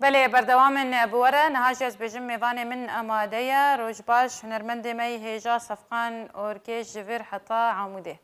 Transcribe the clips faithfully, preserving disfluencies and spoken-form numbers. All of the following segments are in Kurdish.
Belê, berdewam in bi we re. Niha jî ez bêjim mêvanê min amade ye. Roj baş, hunermendê me yî hêja Sefqan Orkêş ji vir heta Amûdê.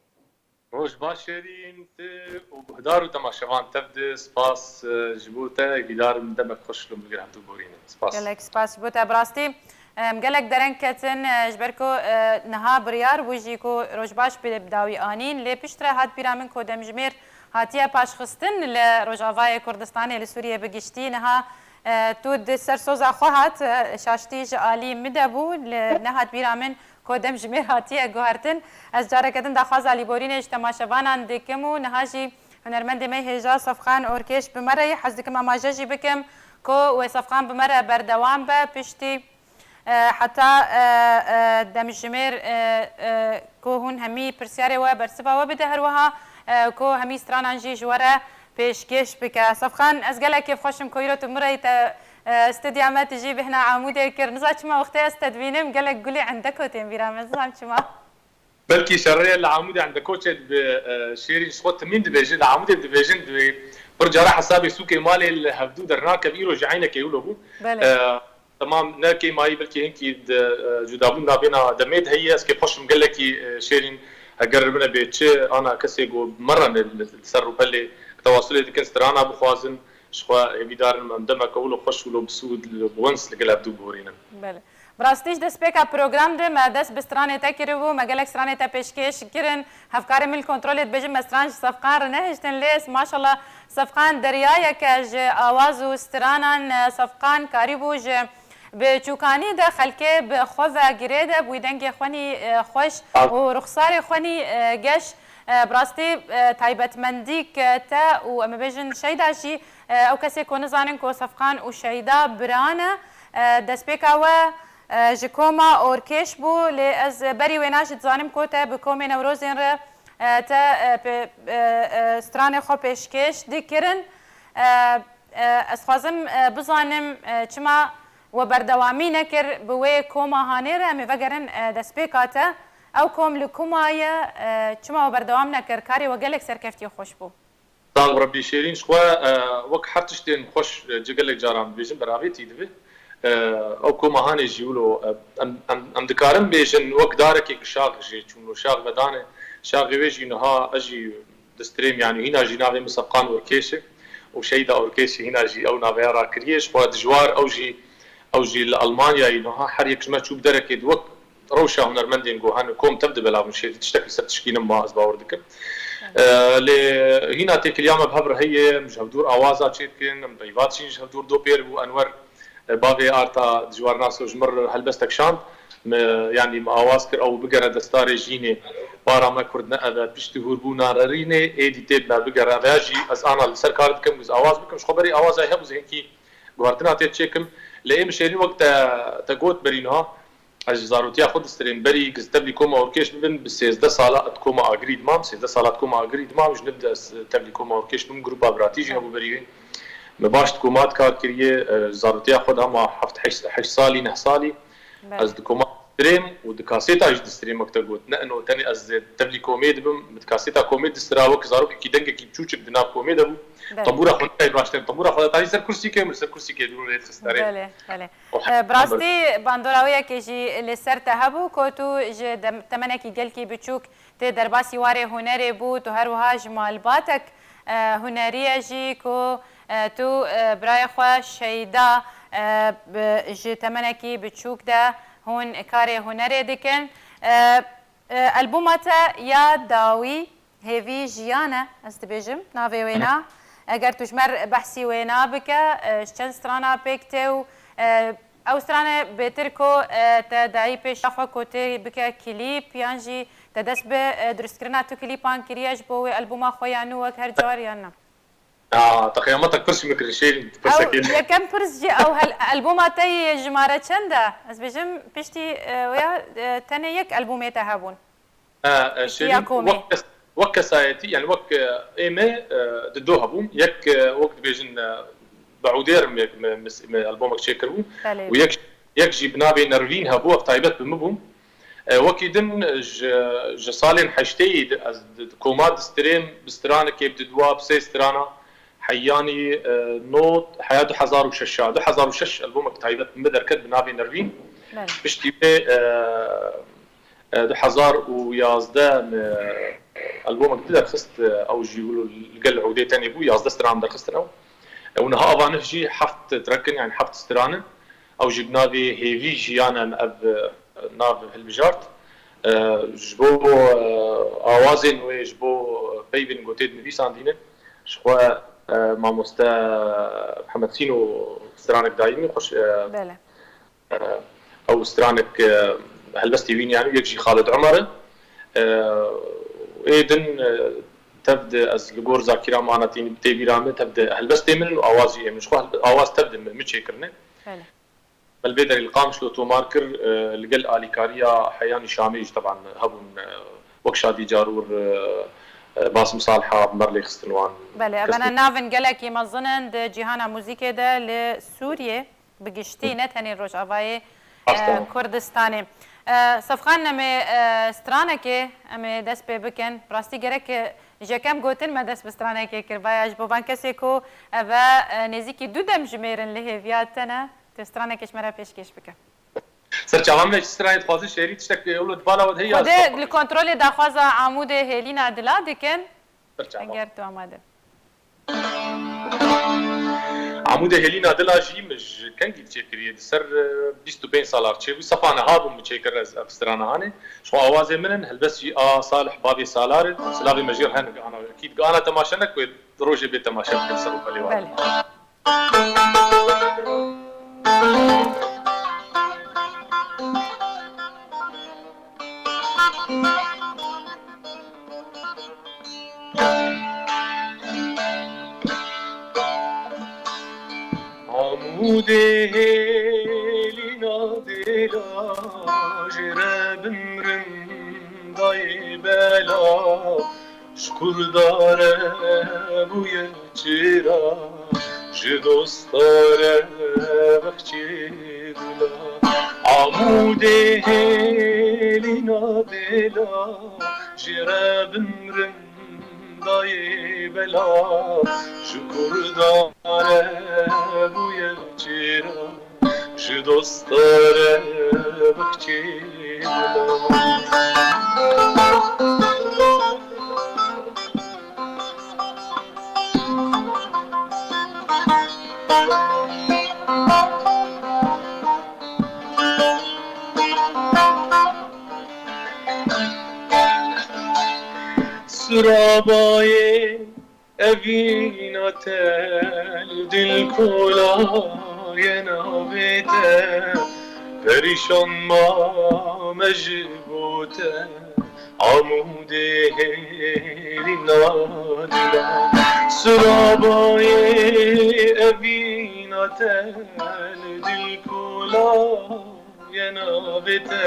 Roj baş Şêrîn, tu û guhdar û temaşevan tev di. Spas, e, ji bo te, hêvîdar im demek xweş li bigir hevdû borînin. Spas. Gelek spas ji bo te. Bi rastî, em, gelek dereng ketin, e, ji ber ku, e, niha biryar bû jî ku Roj baş bi, bi dawî anîn. Lê piştre hat bîra min ku demjimêr hatiye paşxistin li Rojavayê Kurdistanê, li Sûriyê bi giştî. Niha, e, tu di ser soza xwe hat, e, şaştî ji alî min de bû, li nehat bîra min ku demjimêr hatiye guhertin. Ez careke din daxwaza lîborînê ji temaşevanan dikim û niha jî hunermendê me hêja Sefqan Orkêş bi me re ye. Hez dikim amaje jî bikim ku wê Sefqan bi me re berdewam be piştî. E, heta, e, e, demjimêr, e, e, ku hûn hemî pirsyarê we bersiva we bide, her wiha, e, ku hemî stranan jî ji we re pêşkêş bike. Sefqan, ez gelek kêfxweş im ku îro tu min re te, e, studya me tu jî bêhna Amûdê kir. Niza çima wextê ez te dibînim gelek gulê endeko tên bîra me. Nizam çima. Belkî şerê li Amûdê endeko çêdibe, e, Şêrîn, ji xwe timîn dibêje, li Amûdê dibêjin, divê pir cara hesabê sûkê malê li hevdû dernakeve, îro jî eynekê wilo bû. Belê. E, temam, ne kêmayî, belkî hinkî di, e, cudabûn navêna demê de heye. Ez kêfxweş im gelekî, e, Şêrîn, heger bine bê çi ana kesê ku bi me re ne li, li ser rûpelê tewasulê dikin, strana bixwazin, ji xwe hêvîdar in em demeke wilo xweş, wilo bi sûd, bi wins li gel hevdû bihurînin. Belê. Bi rastî ji destpêka program de me dest bi stranê te kiribû, me gelek stranê te pêşkêş kirin. Hevkarê min li kontrolê dibêjin me stran ji Sefqan re nehiştin, lê maşallah Sefqan deryayeke ji awaz û stranan, e, Sefqan karîbû ji bi çûkanî de xelkê bi xwe ve girê de bûyî dengê xwenî, e, xweş û ruxsarê xwenî, e, geş. E, bi rastî, e, taybetmendîk, e, te û em ê bêjin Şeyda jî, e, ew kesê ku nizanin ku Sefqan û Şeyda bira ne, e, destpêka we, e, ji koma Orkêş bû, lê ez berî wêna jî dizanim ku te bi komê Newrozên re, e, te, e, pe-, e, e, stranê xwe pêşkêş dikirin. E, e, ez xwazim, e, bizanim, e, çima we berdewamî nekir bi wê koma hanê re, em ê vegerin, e, destpêka te. Ew kom li ku maye, e, çima we berdewam nekir? Karê we gelek serkeftî û xweş bû. Sağ ol Rebbî Şêrîn, ji xwe, e, wek her tiştên xweş, e, ci gelek caran dibêjin, beravêtî dibe. E, ew koma hanê jî wilo, e, em, em, em dikarin bêjin wek darekê ku şax jê çûn û şax vedane, şaxê wê jî niha ez jî distrêm, yanî hîna jî navê min Sefqan Orkêş e û Şeyda Orkêş e, hîna jî ew naveya rakiriye. Ji xwe dijwar ew jî, ew jî li Almanyayê niha her yek ji me çû bi derekê di wek rewşa hunermendên ku hene kom tev dibe, lav min şêrî tiştek li ser tişkî nema, ez bawer dikim. E, lê hîna têkiliya me bi hev re heye, em ji hevdûr awaza çêdikin, em peyva diçin ji hevdûr do pêr bû Enwer, e, bavê Arta dijwarnaso ji min re helbestek şand. Me, yanî me awaz kir ew bigere destarê jînê, para me kurd ne eve, piştî hûrbûna rerînê, êdî tê me bigere. Veya jî ez ana li ser kar dikim, ez awaz bikim, ji xwe berî awaza hebû zihnkî guhertina tê çêkim. Lê ê min Şêrîn wek te, te got berî niha, ez ji zarotiya xwe distrêm. Berî giz tevlî koma Orkêş bibin, bi sêzdeh sala di koma Agirî dimam, sêzdeh sala di koma Agirî dimam, ji nib de ez tevlî koma Orkêş bim, grupa biratî jî hebû berî wê. Me baş di koma de kar kiriye, e, zarotiya xwe de hema heft, heşt, heşt salî, neh salî. Belê. Ez di koma distrêm û di kasêta jî distrêm, wek te got. Ne ino tenê ez tevlî komê dibim, min di kasêta komê distira, wek zarokekî dengekî biçûçik di nav komê de bû. Belê. Tebûra xwe nayê raştin, tebûra xwe de tayî ser kursîkê, min ser kursîkê dûr lê dixist erê. Belê, belê. E, bi rastî bandora wê yekê jî li ser te hebû ku tu ji dem-, temenekî gelkî biçûk tê derbasî warê hunerê bû, tu her wiha ji malbatek, e, hunerî ye jî ku, e, tu, e, birayê xwe Şeyda, e, bi, ji temenekî biçûk de hûn karê hunerê dikin. E, e, albûma te ya dawî Hêvî Jiyan e, ez dibêjim, navê wêna. Eger tu ji me re behsî wêna bike, e, ji çend strana pêk tê û, e, ew strane bêtir ku, e, te dayî pêşiya xwe ku tê bike klîp, yan jî te dest bi, e, dirustkirina tu klîpan kiriye ji bo wê albûma xwe ya nû wek her car, yan na? Ya, te qiyameta pirs ji min kirin, Şêrîn, pirsekê. Ew yekem pirs jî, ew hel-, albûma te yê jimare çend e? Ez bêjim, piştî, e, wê ya, e, tenê yek albûmê te hebûn. E, e, Şêrîn, wek kes-, wek kesayetî, yani wek, e, ê me, e, di do hebûn. Yek, e, wek dibêjin, e, bi Ewdêr me, me, me, me albomek çêkiribû. Belê. Û yek, yek jî bi navê Nervîn hebû, ev taybet bi min bû. E, wekî din, e, ji, ji salên heşteyî de ez di, di koma distirêm, bi stranekê, bi didwa, bi sê strana. heyanî e, not heya du hezar û şeş, du hezar û şeş albomek taybet min derket bi navê Nervîn. Belê. Piştî vê e, e, du hezar û yazdeh min albomek di derxist, e, ew jî wilo li gel Ûdê tenê bû, yazdeh stran derxistin ew. E, û niha ava niv jî heft track in, yani heft stran in. Ew jî bi navê Hêvî Jiyan em ev, e, nav hilbijart. E, ji bo, e, awazên wê, ji bo peyvên ku tê dinivîsandînin, ji xwe, e, mamoste Mihemed Sîno stranek dayî min, xweş, e, Belê. e, ew stranek, e, helbestê wî, yani yek jî Xalid Omer in. E, ê din, e, tev de ez li gor zakîra min ana tê bîra min, tev de helbestê min in û awazî ê min. Ji xwe helbe-, awaz tev de min, min çêkirine. Belê. Me li vê derê li Qamişlo tomar kir, e, li gel alîkariya heyanî Şamê jî teban hebûn, e, wek Şadî Carûr, e, e, Basim Salha, me rê lêxistin wan Belê, kesên. Evene navên gelekî mezin in di cîhana muzîkê de li Sûriyê bi giştî, ne tenê Rojavayê, Aslan. e, Kurdistanê. E, Sefxan, em ê, e, stranekê, em ê dest pê bikin. Bi rastî gerek, e, jekem gotin me dest bi stranekê kir. Vaya ji bo van kesê ku ev e, e, nêzîkî du dem jimêr in li hêviya te ne. Tu stranekê ji me re pêşkêş bike. Ser çavan me ji stranê dixwazin şêrî tiştek, e, wilo di bala we de heye ya Xwedê stop li bikin. Kontrolê daxwaza Amûdê Hêlîna Dila dikin. Ser çavan. Eger tu amade. Amûdê Hêlîna Dila jî min ji kengî çêkiriye. Di ser, e, bîst û pênc sala çêbû. Sefa niha bû min çêkir ez ev strana hanê. Ji xwe awazê min in, helbest jî a Salih Bavê Salar in. Silavê me jê re hene, ana, ekîd ana temaşe neke, wê rojê bê temaşe bikin ser û belê wan. Belê. Amûdê Hêlîna Dêla jê re bimrim dayê bela. Ji kurda re bûye çêra, ji dosta re bexçê dila. Amûdê Hêlîna Dêla, jê re bimrim dayê bela. Ji kurda re bûye çêra, ji dosta re bexçê dila. Sirabayê Evîna te li dil kola ye navê te, perîşan mame ji bo te, Amûdê hêlîna dila. Sirabayê evîna te li dil kola ye navê te,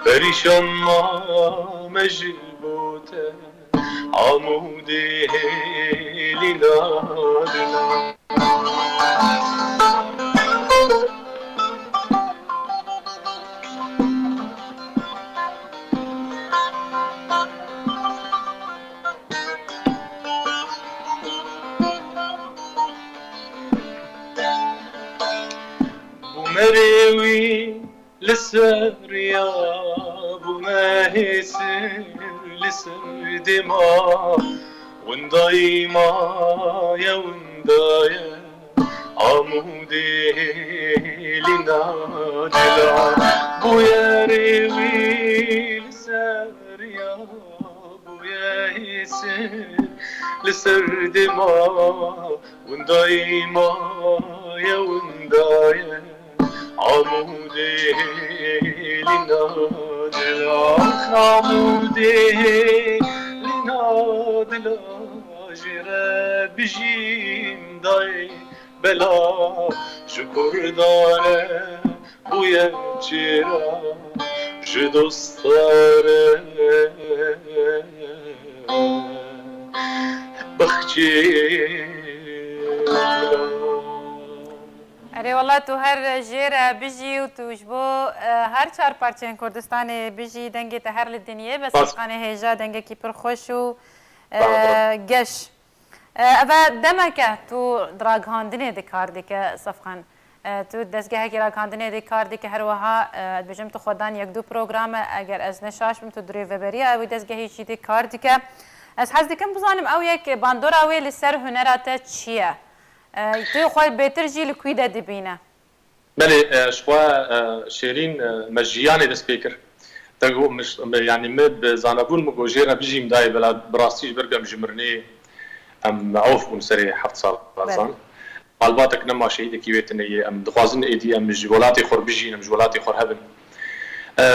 perîşan mame ji bo te. Amûdê hêlîna dila. Bû merê wî li ser ya, bû me hêsir li ser dêma, windayî maye windaye, Amûdê hêlîna dila. Bûye rê wî li ser ya, bûye hêsir li ser dêma, windayî maye windaye. Amûdê hêlîna dila, Amûdê hêlîna dila, jê re bijîm dayê bela, ji kurda re bûye çêra, ji dosta re bexçê dila. Erê wela tu her jê re bijî û tu ji bo, e, her çar parçeyên Kurdistanê bijî, dengê te her li dinyê be. Spas. Sefxanê hêja, dengekî pir xweş û, e, Sağ ol. Geş. E, ev e demeke tu di ragihandinê de kar dike, Sefqan. E, tu dezgehekî ragihandinê de kar dike, her wiha, e, dibêjim tu xwedan yek du program e, eger ez ne şaş bim, tu di rêveberiya wî dezgehî jî de kar dike. Ez hez dikim bizanim ew yek bandora wê li ser hunera te çi ye? E, tu xwe bêtir jî li kwî de dibîne? Belê, e, ji xwe, e, Şêrîn, e, me jiyanê dest pê kir. Te got, min ş-, me, yanî min bi zanebûn min got jê re bijîm dayê, bela bi rastî ji ber ku em ji mirinê em meof bûn serê heft sal Belê. zan. Malbatek nema şehîdekî wê tune ye. Em dixwazin êdî em ji welatê xwe bijîn, em ji welatê xwe hebin. E,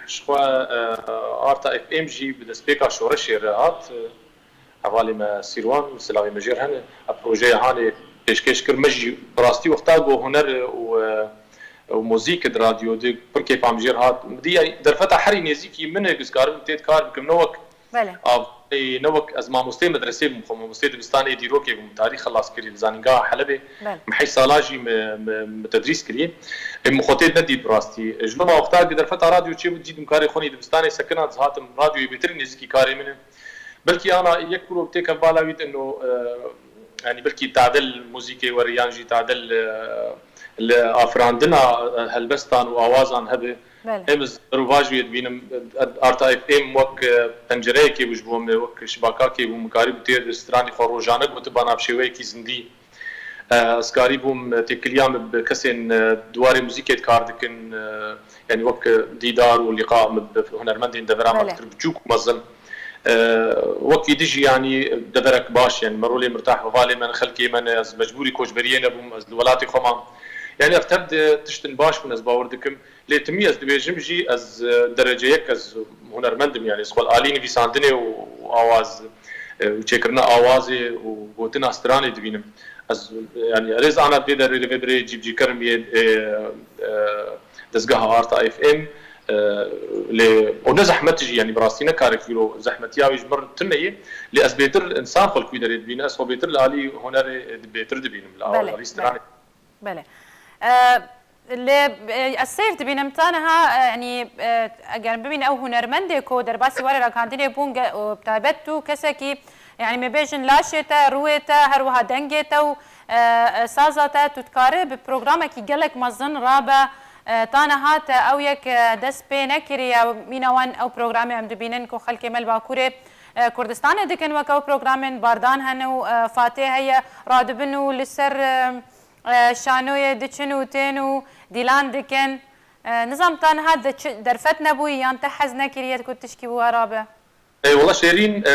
ji xwe, e, Arta F M jî bi destpêka şoreşê re hat. Hevalê me Sîrwan, silavê me jê re hene, ev projeya hanê pêşkêş kir. Me jî bi rastî wexta ku huner û, û muzîk di radyo de pir kêfa min jê re hat. Min dî, yanî derfeta herî nêzîkî min e, ku ez karim tê de kar bikim. Ne wek Belê. av-, ne wek ez mamosteyê medresê bûm, xwe mamosteyê dibistanê dîrokê bûm, tarîx xilas kirî li Zanîngeha Helebê. Belê. Min heşt sala jî min, min, min tedrîs kirî. Ê, min xwe tê de nedît bi rastî. Ji loma wexta ku derfeta radyo çêbû, dîtim karê xwe nî dibistanê sekina, ez hatim radyoyê bêtir nêzîkî karê min e. Belkî ana yek kuro têkevbala wî de ino, e, yanî belkî tadel muzîkê were yan jî tadel, e, li afirandina, e, helbestan û awazan hebe. Belê. Em ez berovajî dibînim, e, Arta F M wek, e, pencereyekê bû ji bo me, wek şibakakê bû, min karîbû tê de stranî xwe rojane gotiba nav şêweyekî zindî. E, ez karîbûm têkiliya min bi kesên, e, di warê muzîkê de kar dikin, e, yanî wek, e, dîdar û lîqa min bi hunermendên devera me Belê. dikir, biçûk û mezin. E, wekî dijî, yanî deverek baş, yanî me rolê mirtah hevalê me ne, xelkê me ne, ez mecbûrî koçberiyê nebûm, ez li welatê xwe mam. Yanî ev tev de tiştin baş bûn, ez bawer dikim. Lê timî ez dibêjim jî, ez, e, derece yek ez hunermend im, yanî ez xwe li alî nivîsandinê û awaz, e, û çêkirina awazê û gotina stranê dibînim. Ez, yanî, rêz ana dê derê rêvebirê cîbicîker im yê, e, e, dezgeha Arta F M, e, lê o ne zehmet jî, yanî, bi rastî ne karek wî ro zehmetiya wî ji mir tune ye, lê ez bêtir insan xwe li kwî derê dibînim, ez xwe bêtir li alî hunerê, e, bêtir dibînim, li Belê, alî stranê. Belê. E, lê, e, ez seyf dibînim, ta niha, e, yanî, e, eger bibîne ew hunermendê ku derbasî warê ragihandinê bûn, ge-, û bi taybet tu kesekî, yanî me bêjin laşê te, rûyê te, her wiha dengê te û, e, e, saza te, tu dikarî bi programekî gelek mezin rabe, e, ta niha te ew yek, e, dest pê nekiriye, mîna wan ew programê em dibînin ku xelkê me li Bakurê, e, Kurdistanê dikin, wek ew programên Bardan hene û, e, Fatê heye, radibin û li ser, e, e, şanoyê diçin û tên û dîlan dikin. E, nizam ta niha de çi derfet nebûyî yan te hez nekiriye ku tişkî wiha rabe? Ê, wela Şêrîn, e,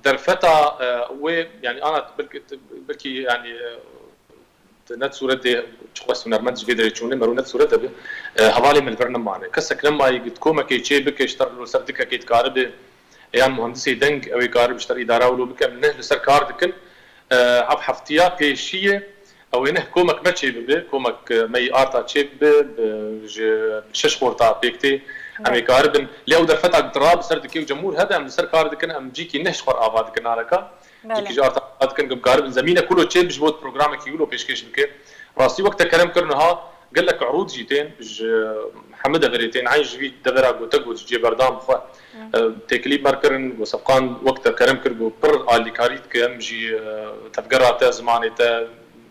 derfeta, e, wê, yanî ana belkî, belkî yanî, e, ne sûret de çiqas hunermend ji vê derê çûne, mero ne sûret de bi, e, hevalê min li vir nemane. Kesek nemayî ku komekê çê bike, ji ter li ser dikekê dikaribe, yan muhendisê deng, ew ê karibe ji ter îdara wilo bike, em neh li ser kar dikin. E, ev heftiya pêşî ye, ew ê neh komek me çê bibe, komek, e, me yî arta çê bibe, bi, ji şeş xorta pêk tê, em ê karibin. Lê ew derfeta ku dira bi ser dikê û cemûr hebe, em li ser kar dikin, em cîkî neh ji xwe ava dikin areka. Belê. Cîkî ji arta ava dikin, ku em karibin zemîne kulo çê bi ji bo programekî wilo pêşkêş bike. Rastî wek te kerem kir niha, gelek irûd jî tên ji hemû deverê tên, eyn ji vî devera ku te got, ji cê berdan bi xwe, e, têkilî me kirin, got Sefqan wek te kerem kir, got pir alîkarî dike, em jî, e, tevgera te, zimanê te,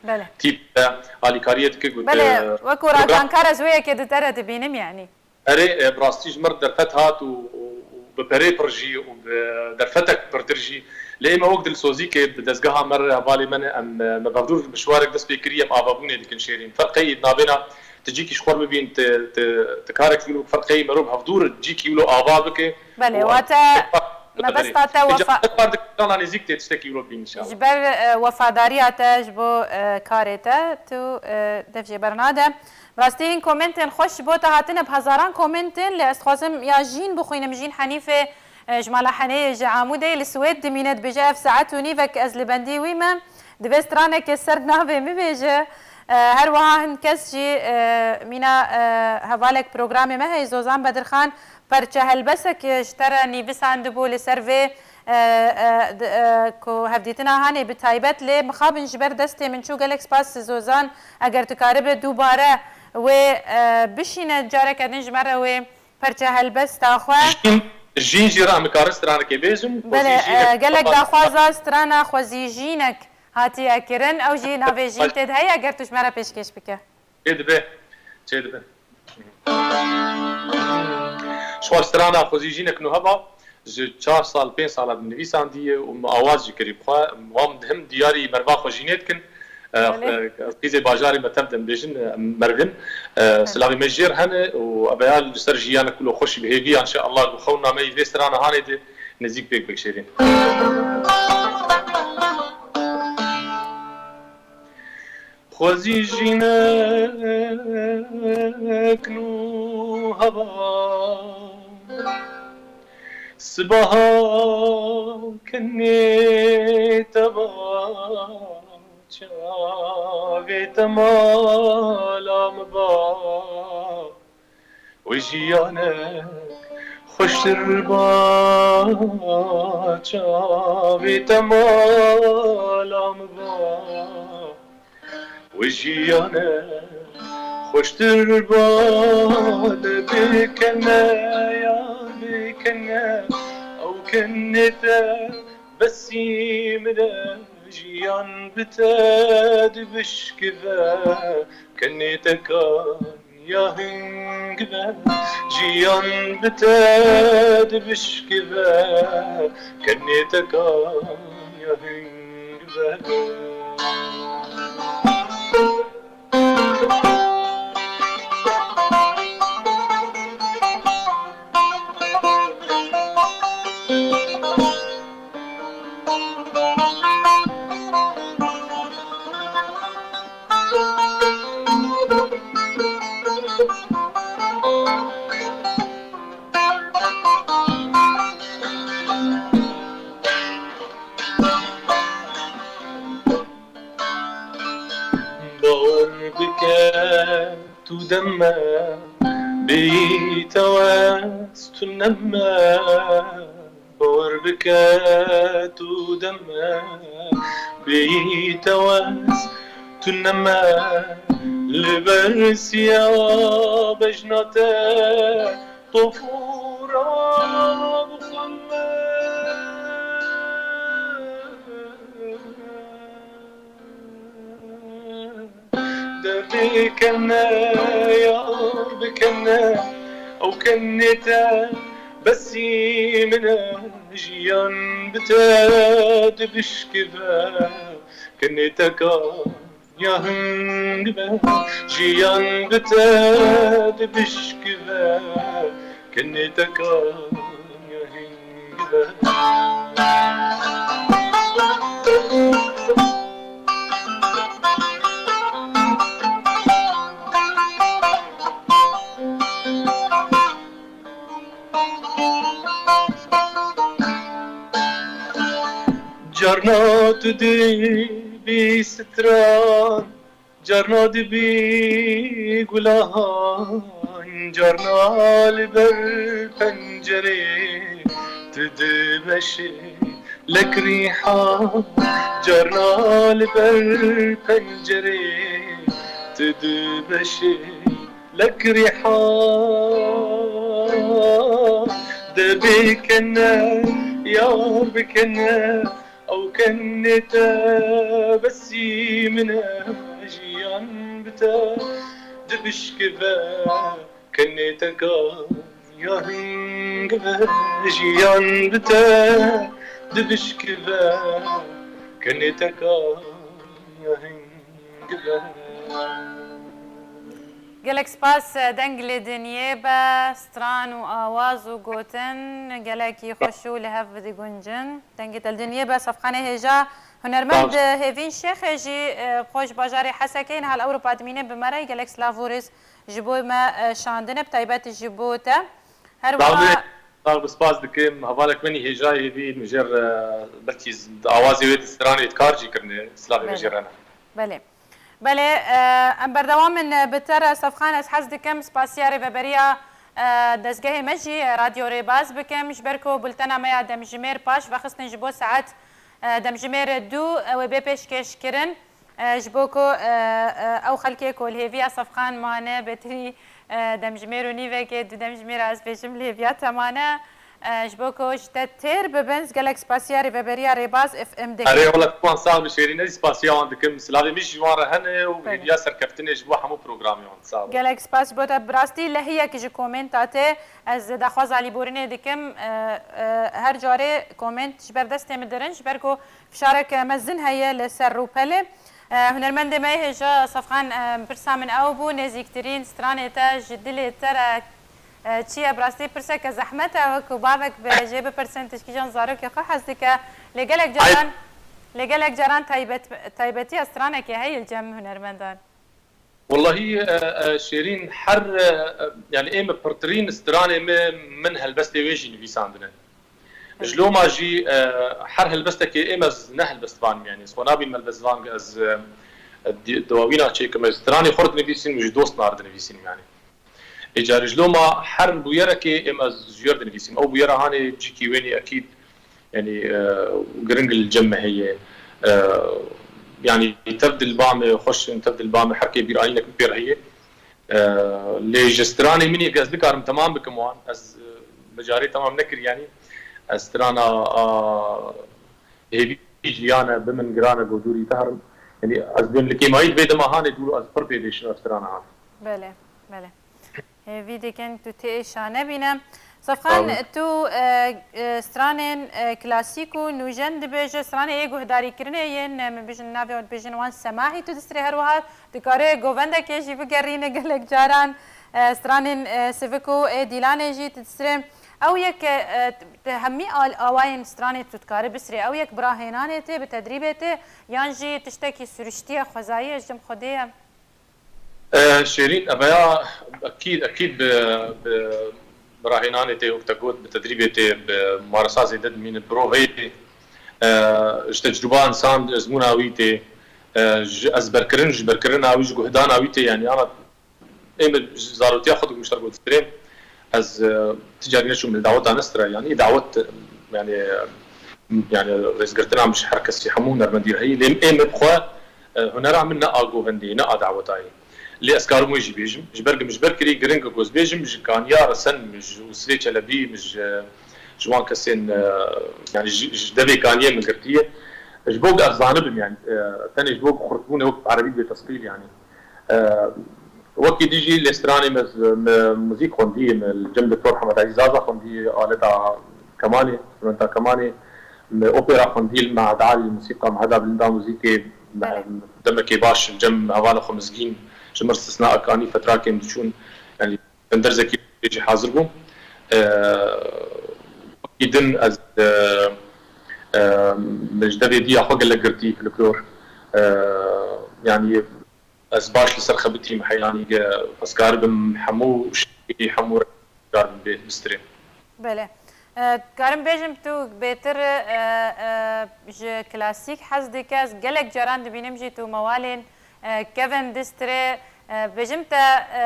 Belê. tîp te, alîkariyê dike, got, Belê, e, wekî program- razankar ez wê yekê di te re dibînim, yanî. Erê, e, bi rastî ji mir derfet hat û, û, û bi perê pir jî û bi derfetek pirtir jî. Lê ême wek dilsozîkê bi dezgeha me re hevalê me ne, em, e, me bi hevdûr mişwarek dest pê kiriye, em avabûnê dikin Şêrîn. Ferqeyî nabêna tu cîkî ji xwe bibîn, tu, tu, tu karek wî ferqeyî mero bi hevdûr cîkî wilo ava bike. Belê, û wate em mebesta te Înşallah wefa- kar dikin, nêzîk tê tiştekî wilo bîn înşallah. Ji ber, e, wefadariya te ji bo, e, karê te, tu, e, dev jê bernade. Bi rastî hin komentên xweş ji bo te hatine, bi hezaran komentên, lê ez dixwazim ya Jîn bixwînim, Jîn Henîfê, e, ji mala Henê ji Amûdê li Swêd dimîne, dibêje, ev saet û nîvek ez li bendî wî me, divê stranekê ser navê min bêje. E, her wiha hin kes jî, e, mîna, e, hevalek programê me heye, Zozan Bedirxan, perçe helbesek, e, ji te re nivîsandibû li ser vê, e, e, d-, e, ku hevdîtina hanê bi taybet lê mixabin ji ber destê min çû. Gelek spas Zozan, eger tu karibe dubare wê, e, bişîne careke din ji me re wê perçe helbesta xwe. Jîn, Jîn jî re em dikarin stranekê bêjin. Belê, Xwezî jînek e, gelek daxwaza strana Xwezî jînek hatiye kirin. Ew jî navê jîn tê de heye, eger tu ji me re pêşkêş bike. Çêdibe. Çêdibe. Ji xwe strana Xwezî jînek nû heba, ji çar sal, pênc sala dinivîsandiye û min awaz jî kirî bi xwe. Wan him diyarî merva xwe jînê dikin. E, Belê. e, qîzê bajarê me tev de em bêjin, e, em mervin. E, Belê. Silavê me jêr hene û ev ya li ser jiyanek wilo xweşî bi hêvî, înşeallah, bi xewna me yî vê strana hanê de nêzîk pêk bik şêrîn. Xwezî jînek nû heba, sibaha kenê te ba, çavê te mala min ba. Wê jiyanek xweştir ba, çavê te mala min ba. Wê jiyanek xweştir ba, de bikene, yar bikene, ew kenê te besî min e, jiyan bi te dibişkive, kenê te kan ya hing be, jiyan bi te dibişkive, kenê te kan ya hing be. Bawer bike, tu dem me, bêyî te wes tu nem me. Bawer bike, tu dem me, bêyî te wes tu nem me. Li ber siya bejna te, tofûra bixwime. De bikene, yar bikene, ew kenê te besî min e, jiyan bi te dibişkive, kenê te ka ya hing be, jiyan bi te dibişkive, kenê te ka ya hing be. Carna tu dibî stran, carna dibî gulahan, carna li ber pencerê tu dibeşê lekrîhan, carna li ber pencerê tu dibeşê lekrîhan. De bikene, yar bikene, ew kenê te besî min e, jiyan bi te dibişkive, kenê te ka ya hing be, jiyan bi te dibişkive, kenê te ka ya hing be. Gelek spas, deng li dinyê be, stran û awaz û gotin gelekî xweş û li hev diguncin. Dengê te li dinyê be, Sefqanê hêja hunermend Hêvîn Şêxê jî, e, xwe ji bajarê Hesekê niha li Ewropa dimîne, bi me re gelek silav û rêz ji bo me, e, şandine, bi taybet ji bo te. Her wiha Sax be, spas dikim. Hevalek min î hêjayê vî, min jê re, e, belkî z-, awazê wê di stranê dikar jî kirine, silavê min Belê. jê re ne. Belê. Belê, e, em berdewam in, e, bi te re Sefxan, ez hez dikim spasiya rêveberiya, e, dezgehê me jî, e, Radyo Rêbaz bikim, ji ber ku bultena me ya demjimêr paş vexistin ji bo saet, e, demjimêr du, e, wê bê pêşkêş kirin. E, ji bo ku, e, e, ew xelkê ku li hêviya Sefxan mane, bêtirî, e, demjimêr û nîvekê, du demjimêra ez bêjim li hêviya te mane. e, ji bo ku ji te têr bibin, ez gelek spasiya rêveberiya Rêbaz F M dikim. Erê, wele, wan sax bi Şêrîn, ez spasiya wan dikim. Silavê min ji wan re hene û Belê. hêviya serkeftinê ji bo hemû programê wan. Sax bin. Gelek spas ji bo te. Bi rastî lehiyek ji komenta te ez daxwaza lîborînê dikim. E, e, her carê koment ji ber destê min dirin, ji ber ku fişarek mezin heye li ser rûpelê. E, hunermendê me yê hêja Safxan, e, pirsa min ew bû, nêzîktirîn stranê te ji dilê te re, e, çi ye? Bi rastî pirseke zehmet e, wekî bavek bi jê bipirsin, tişkîjan zarokê xwe hez dike. Lê gelek Ay- caran, lê gelek caran taybet-, taybetiya stranekê heye li cem hunermendan. Wellahî, e, e, Şêrîn, her, e, e, yani ê min pirtirîn stranê min, min helbestê wê jî nivîsandine. Ji loma jî, e, her helbestekê ê min ez ne helbestvan im, yani, ez xwe nabînim helbestvan, ez, e, di-, dawîna çêkim, ez stranê xwe dinivîsim û ji dostna re dinivîsim, yani. Ê carî ji loma her bûyerekê ê min ez ji yer dinivîsim. Ew bûyera hanê cîkî wênî ekîd, yani, e, giring li cem me heye. E, yani, tev dil ba me, xweş in, tev dil ba me, her kê bîr ayînek min pê re heye. E, lê ji stranê min yê ez nikarim temam bikim wan. Ez, e, bi carê temam nekir, yani. Ez strana, a, hêvî jiyane, bi min girane, godûrî te herim. Yani, ez bêm li kêmayî vê dema hanê dû, ez pir pê dêşim ev strana hanê. Belê, belê. Hêvî dikin tu tê êşa nebîne. Safxan, Amin. tu, e, e, stranên, e, klasîk û nûjen dibêje, stranê yê guhdarîkirinê yên, e, min bijin navê wan, dibêjin wan semahî, tu distrê her wiha dikare govendekê jî bigerîne gelek caran, e, stranên, e, sivik û ê dîlanê jî tu distrê. Ew yek, e, e, te hemî al-, awayên stranê tu dikare bisrê, ew yek bi rahênanê tê, bi tedrîbê tê, yan jî tiştekî siruştî ye, xwezayî ye, ji cem Xwedê ye? E, Şêrîn, eveya ekîd, ekîd bi, bi, bi rahênanê tê, wek te got, bi tedrîbê tê, bi maresa zêde dimîne, bi proveyê tê. E, ji tecrûba însan, ezmûna wî tê. E, ji ezberkirin, ji berkirina wî, ji guhdana wî tê, yani, ana ê min ji zarotiya xwe dikim ji te re got, strêm. Ez, e, ti carî neçûm li daweta nestre, yani, dawet, yani, e, yani, rêzgirtina min ji her kesî, hemû hunermendî re heye. Lê ê min bi xwe, e, hunera min ne a govendê, ne a dawetayê. Lê ez karim wê jî bêjim. Ji ber ku min ji ber kirî giring e ku ez bêjim, ji Kaniya Resen, min ji Usrê Çelebî, min ji, ji wan kesên, e, yani, ji, ji devê Kaniyê min girtiye. Ji bo ku ez zanibim, yani, e, tenê ji bo ku xurtbûnê wek erebî bê tesqîl, yani. E, wekî dî jî lê stranê me, me muzîk xwendî, me li cem Doktor Hemed Elî Zaza xwendî, aleta kemanê, instrumenta kemanê, me opera xwendî li Mehed Alî, musîqa Meheda Bilinda muzîkê, me Belê. demekê baş li cem hevala xwe Mizgîn, ji mir sisna Akanî fetrakên diçûn, yani, çend derzekî jî hazir bû. E, wekî din ez, e, e, ji devê diya xwe gelek girtî folklor. E, yani, Ez baş li ser xebitîm heyanî ge ez karibim hemû şîî, hemû re karibim bê-, bistirê. Belê. E, karim bêjim tu bêtir, e, e, ji klasîk hez dike. Ez gelek caran dibînim jî tu mewalên, e, kevin distirê. E, bêjim te, e,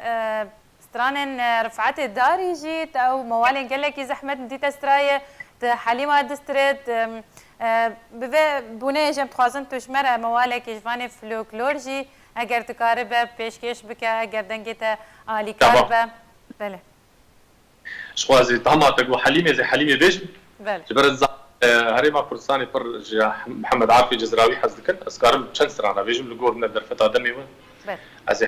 e, stranên, e, Rifetê Darî jî, te ew mewalên gelekî zehmet dîte straye, tu Helîma distirê, tu, e, bi vê bûneyê jî em dixwazin tu ji me re mewalekî ji vanê folklor jî, eger tu karibe pêşkêş bike, eger dengê te alîkar Tamam. be. Belê. Ji xwe ez ê tahma te got Helîmê, ez ê Helîmê bêjim. Belê. Ji ber ez za-, e, Herêma Kurdistanê pir ji Mihemed Arifê Cizrawî hez dikin. Ez karim çend strana bêjim li gor min derfeta demê we. Belê. Ez ê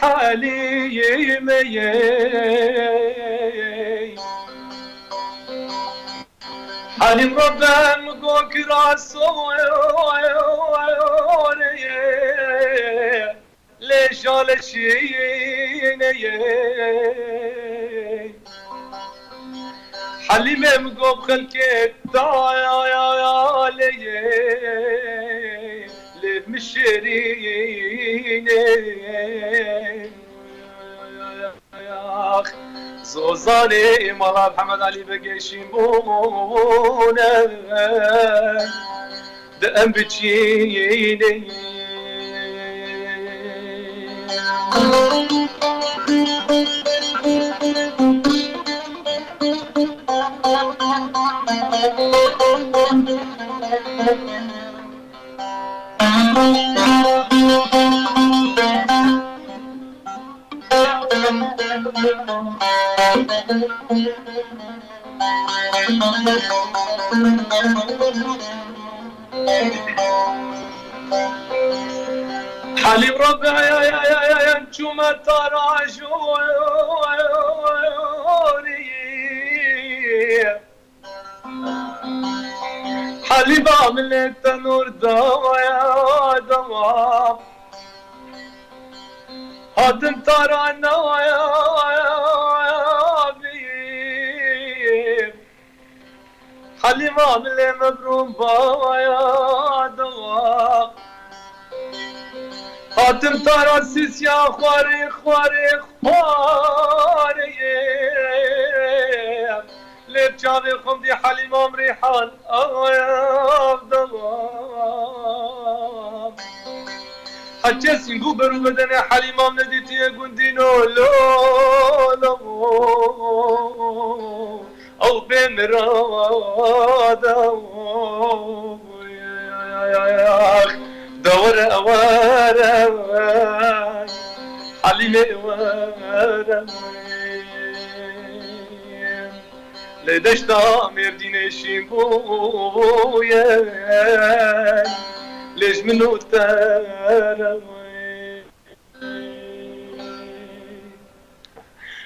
Halîmê ye. Halîm Rabben gokira sorê ye. Lê şale şîne ye. Halîmê min got xelkê dayê lê min şêrîne. Zozanê mala Mihemed Elî Begê şîn bûne. Di em biçînê. Halîm Rabbe çûme tarajorî. Halîba milê tenûr dawaya dawa. Hatim tarana ya bî. Halîma milê mebrûm baya dawa. Hatim tara sîsya xwarê, xwarê, xwarê. Lê çavê xwe dî Halîmam Rîhan av dawa. Hecê sîngû ber û bedenê Halîmam nedîtiye gundîno lo, lo. Ew bê mirada. Dewere ewere. Halîmê were. Lê deşta Mêrdînê şîn bûye. Lê ji min û te re.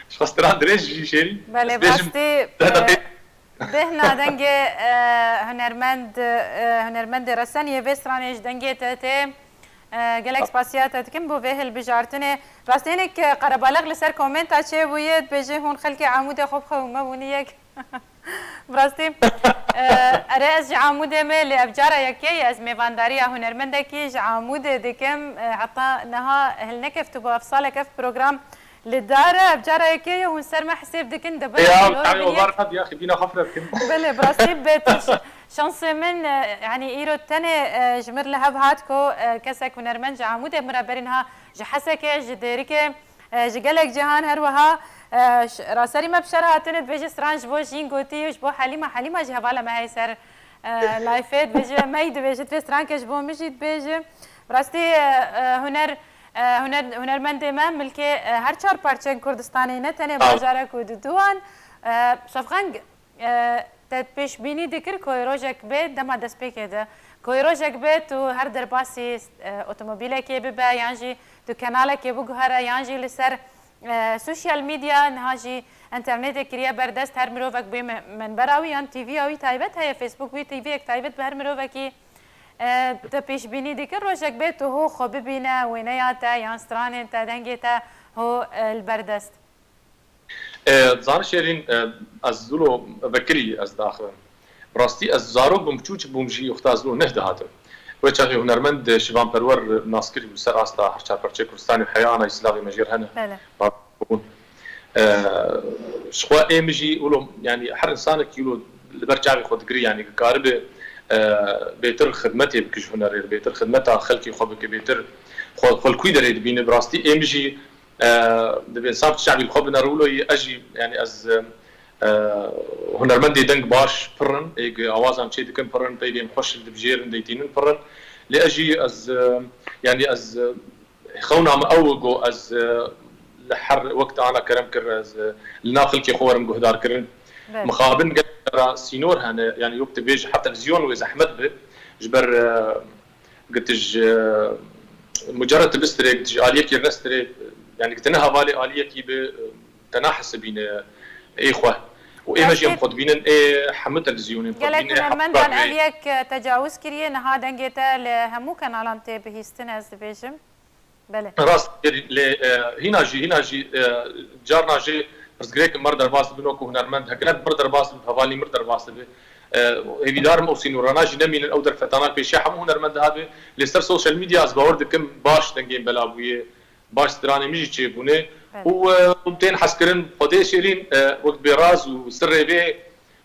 Ji xwe stran dirêj jî şêrî. Belê, ez bêjim, rastî, deh deqê. Eh, bêhna dengê, eh, hunermend, eh, hunermendê reseniyê vê stranê ji dengê te tê. Eh, gelek spasiya te dikim bo vê hilbijartinê. Rastî hinek, eh, qerebalix li ser komenta çêbûye, dibêje hûn xelkê Amûdê xwe bi xwe hûn me bûne yek. Bi rastî, e, erê ez ji Amûdê me, lê ev cara yekê ye ez mêvandariya hunermendekî ji Amûdê dikim. E, heta niha hilnekeftibo ev salek ev program li dar e. Ev cara yekê ye hûn ser me hisêb dikin, dibin. Ya, ev tevî ovar qet ya xibîna xwe fire bikin. Belê, bi rastî bêtir ş-, şansê min, e, yanî îro tenê, e, ji mir li hev hat ku, e, kesek hunermend ji Amûdê min re berî niha ji Hesekê, ji Dêrikê, E, ji gelek cihan her wiha, e, ş-, raserî me bi şer hatine dibêje stran ji bo Jîn gotî û ji bo Helîma. Helîma jî hevala me heye ser, e, layfê dibêje, me yî dibêje, divê stranke ji bo min jî dibêje. Bi rastî, e, e, huner, e, huner, hunermendê me milkê, e, her çar parçeyên Kurdistanê ne tenê bajarek û diduwan. E, Şafqeng, E, te pêşbînî dikir ku rojek bê dema destpêkê de, ku rojek bê tu her derbasî, e, otomobîlekê bibe, yan jî tu kenalekê biguhere, yan jî li ser, e, sosyal medya, niha jî enternetê kiriye berdest, her mirovek bê me-, menbera wî yan T V'ya wî taybet heye, Facebook wî T V'yek taybet bi her mirovekî, e, te pêşbînî dikir rojek bê tu ho xwe bibîne, wêneya te yan stranên te, dengê te ho, e, li berdest. E, zanî Şêrîn, e, ez wilo vekirî ez diaxivim. Bi rastî ez zarok bûm, çûçik bûm jî wexta ez wilo neh dihatim. Wê çaxê hunermend Şivan Perwer nas kirî bû ser asta her çar parçeyê Kurdistanê û heya ana îslavê me jêr hene. Belê. Bûn. E, ji xwe ê min jî wilo, yanî her insanekî wilo li ber çavê xwe digirî, yanî dikaribe, e, bêtir xidmetê bike ji hunerê, bêtir xidmeta xelkê xwe bike, bêtir xwe, xwe li kû derê dibîne. Bi rastî ê min jî e, dibê sab şevî xwe bine rûloyî, ez jî, yanî ez, e, hunermendê deng baş pir in, ê gi awazan çê dikin pir in, peydên xweş li dibijêrin, deytînin pir in. Lê ez jî ez, e, yanî ez, e, xewna min ew go ez, e, li her wek te ana kerem kir, ez, e, li nav xelkê xwe werim guhdar kirin. Belê. Mixabin gelek cara sînor hene, yanî wek tu bêjî, heta televîzyon wê zehmet bi, ji ber, e, Gitij, e, mucerred tu bistirê, gitij aliyekî nestirê, Yani, te ne hevalê aliyekî bi, e, te nahesibîne ê xwe. Û ê me jî em xwe dibînin, ê hemû televîzyonên xwe dibîne, hemû hunermendan ev yek, e, tecawuz kiriye, niha dengê te li hemû kenalan tê bihîstin, ez dibêjim. Belê. Rast, lê, e, hîna jî, hîna jî, e, carna jî pirsgirêk mir derbas dibin wekî hunermend. Heger mir derbas dibe, hevalî mir derbas dibe. E, hêvîdar im ew sînorana jî nemînin, ew derfetana pêşiya hemû hunermend dihabe. Lê ser sosyal medya ez bawer dikim baş dengên bela bûye, baş stranê min jî çêbûne. Belê. Û, e, û tên hezkirin Xwedê Şêrîn, e, wek bêraz û sirrê vê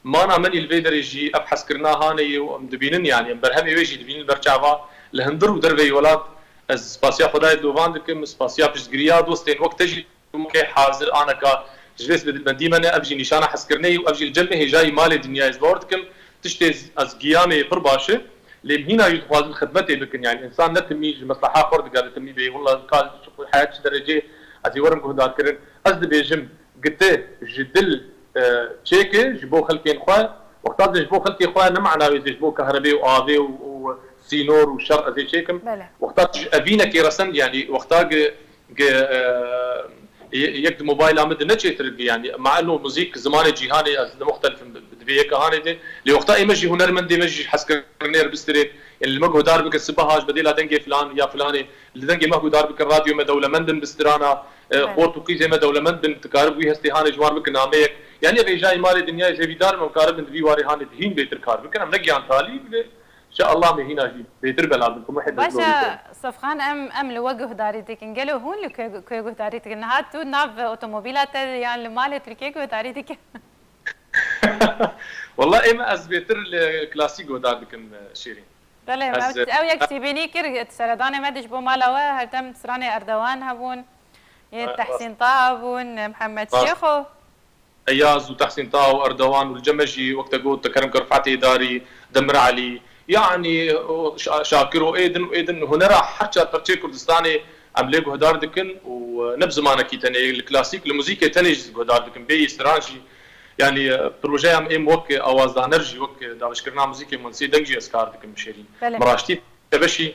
mana min î li vê derê jî ev hezkirina hanê ye û em dibînin, yani em berhemê wê jî dibînin li ber çava li hundir û derveyî welat. Ez spasiya Xwedayê dilovan dikim, spasiya piştgiriya dostên wek te jî, ku hazir aneka ji vê sibê dilbendî me ne, ev jî nîşana hezkirinê ye û ev jî li cem me hêjayî malê dinyayê. Ez bawer dikim tiştê ez giyamê pir baş e, lê em hîna jî dixwazin xidmetê bikin, yani însan ne timî ji mesleha xwe re digere timî bê, willa ka heyat çi derecê ez ê werim guhdarkirin. Ez dibêjim, gite ji dil, e, çêke ji bo xelkên xwe. Wexta dibê ji bo xelkê xwe, ne mana wê dibê ji bo kahrebê û avê û, û sînor û şer ez ê çêkim. Belê. Wexta ji evînekê resen, yani wexta gi, gi, e, ye-, yek di mobayla min de ne çêtir gi, yani ma eno muzîk zimanê cîhanê ez li muxtelif im, bi, bi, divê yeke hanê de. Lê wexta ê me jî hunermendê me jî hezkirinê re bistirê, yani li me guhdar bikin sibeha ji bedêla dengê filan ya filanê, li dengê me guhdar bikin, radyo me dewlemend in bi strana, e, Evet. xort û qîzê me dewlemend bin, dikarib wî hestê hanê ji wan bikin nameyek. Yani ev hêjayî malê dinyayê, ez hêvîdar im em karibin di vî warê hanê de hîn bêtir kar bikin. Em ne giyan talî bile, şe Allah me hîna jî bêtir bela bin. Ku muhib Baş e, Sefxan, em, em li we guhdarî dikin. Gelo hûn li ku, ku guhdarî dikin? Niha tu nav otomobîla te yan li malê Tirkiyê guhdarî dikin? Walla ê me ez bêtir li klasîk guhdar dikim, e, Şêrîn. Belê, Ez, ew, ew yek tîbînî kir, seredanê me de ji bo mala we her dem stranê Erdogan hebûn, yê E, Tehsîn Taha bûn, Mihemed Rast. Şêxo. Eyaz û Tehsîn Taha û Erdogan û li cem me jî wek te got, te kerem kir Fatih Darî, Demir Elî, yanî, o Şa-, Şakiro, ê din û ê din hunera her çar perçeyê Kurdistanê em lê guhdar dikin û, e, ne bi zimanekî tenê, li klasîk, li muzîkê tenê jî guhdar dikin, bêyî stran jî. Yani, e, projeya em êm wek awazdaner jî, wek dabeşkirina muzîkê, muhendisê deng jî ez kar dikim bi Şêrîn. Belê. Bi raştî şebeşî,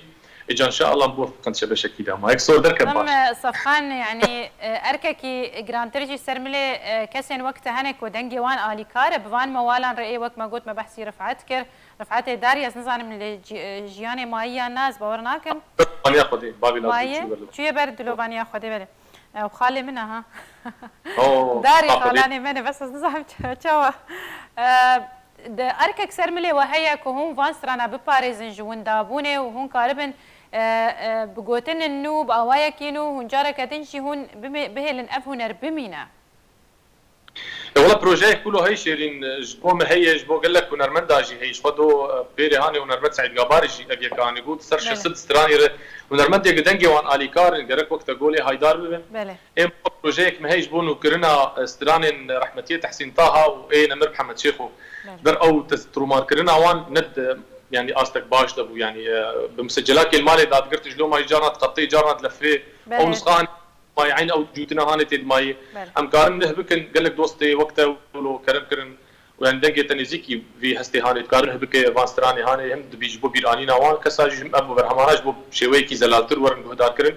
ê can şa Allah bo fiqin şebeşekî de ama. Ek sor derken Em, baş. e, Sefxan, yani, e, erkekî girantir jî ser milê, e, kesên wek te hene ku dengê wan alîkar e, bi van mewalan re ê wek me got me behsî Rifat kir. Rifat ê Darî, ez nizanim li ci-, e, jiyanê mayî ya na, ez bawer nakim. Dilovaniya Xwedê, bavê Mayî, lazî çû ber. Çûye ber dilovaniya Xwedê, belê. Ew xalê min e, ha. Oo, Darî xalê. Xalanê min e, bes ez nizanim ça-, çawa. E, de erkek ser milê we heye ku hûn van strana biparêzin ji windabûnê û hûn karibin, e, e, bi gotinên nû, bi awayekî nû, hûn careke din jî hûn bimê-, bihêlin ev huner bimîne? E, wela projeyek ku lo hey Şêrîn, e, ji bo me heye, ji bo gelek hunermenda jî hey. Ji xwe do, e, pêrê hanê hunermend Seîd Gabarî jî ev yeka hanê got, ser Belê. şeş sed stranê re hunermendê ku dengê wan alîkar in, gerek wek te golê haydar bibin. Belê. Êm projeyek me hey ji bo nûkirina, e, stranên rehmetiyê Tehsîn Taha û ê Nemir Mihemed Şêxo. Belê. Ber ew te-, tomarkirina wan ne di, yani astek baş de bû, yani, e, bi misecelakê li malê dadigirtin, ji loma jî carna diqetê, carna dilefê. Belê. Ew nusxa hanê mayî, eyn ew cûtina hanê tê di mayî. Belê. Em karin lih bikin, gelek dostê wek te wilo kerem kirin û yani dengê te nêzîkî vî hestê hanê dikarin lih bike, van stranê hanê him dibî ji bo bîranîna wan kesa jî him ev berhemana ji bo şêweyekî zelaltir werin guhdar kirin.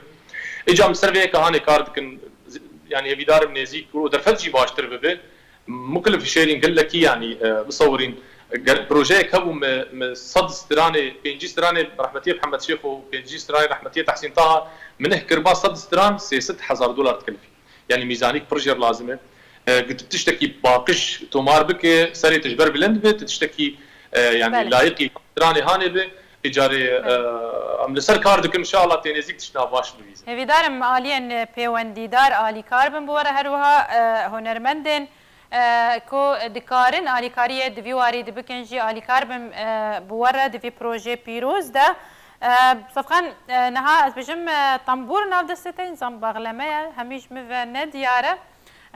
Îca em ser vê yeka hanê kar dikin, z-, yani hêvîdar im nêzîk û derfet jî baştir bibe. Muxtelif Şêrîn gelekî, yanî, e, bisewirîn, ger projeyek hebû, me, me sed stranê, pêncî stranê rehmetiyê Mihemed Şêxo û pêncî stranê rehmetiyê Tehsîn Taha, min ih kirba sed stran sê sed hezar dolar dikelifî. Yanî mîzanîk pir jêr lazim e. E, tu tiştekî paqij tomar bike, serê tu ji ber bilind be, tu tiştekî, e, yanî Belê. layîqî stranê hanê be, îcarê, Belê. e, em li ser kar dikin, inşallah tê nêzîk tiştna baş bibîzin. Hêvîdar im aliyên pêwendîdar alîkar bin bi we re, her wiha, e, hunermendên e, ku dikarin alîkariyê di vî warî de bikin jî alîkar bin, e, bi we re di vî projeyê pîroz de. E, Sefxan, e, niha ez bêjim, e, tembûr nav destê te, nizam baxleme ye, hemî ji min ve ne diyar e. E,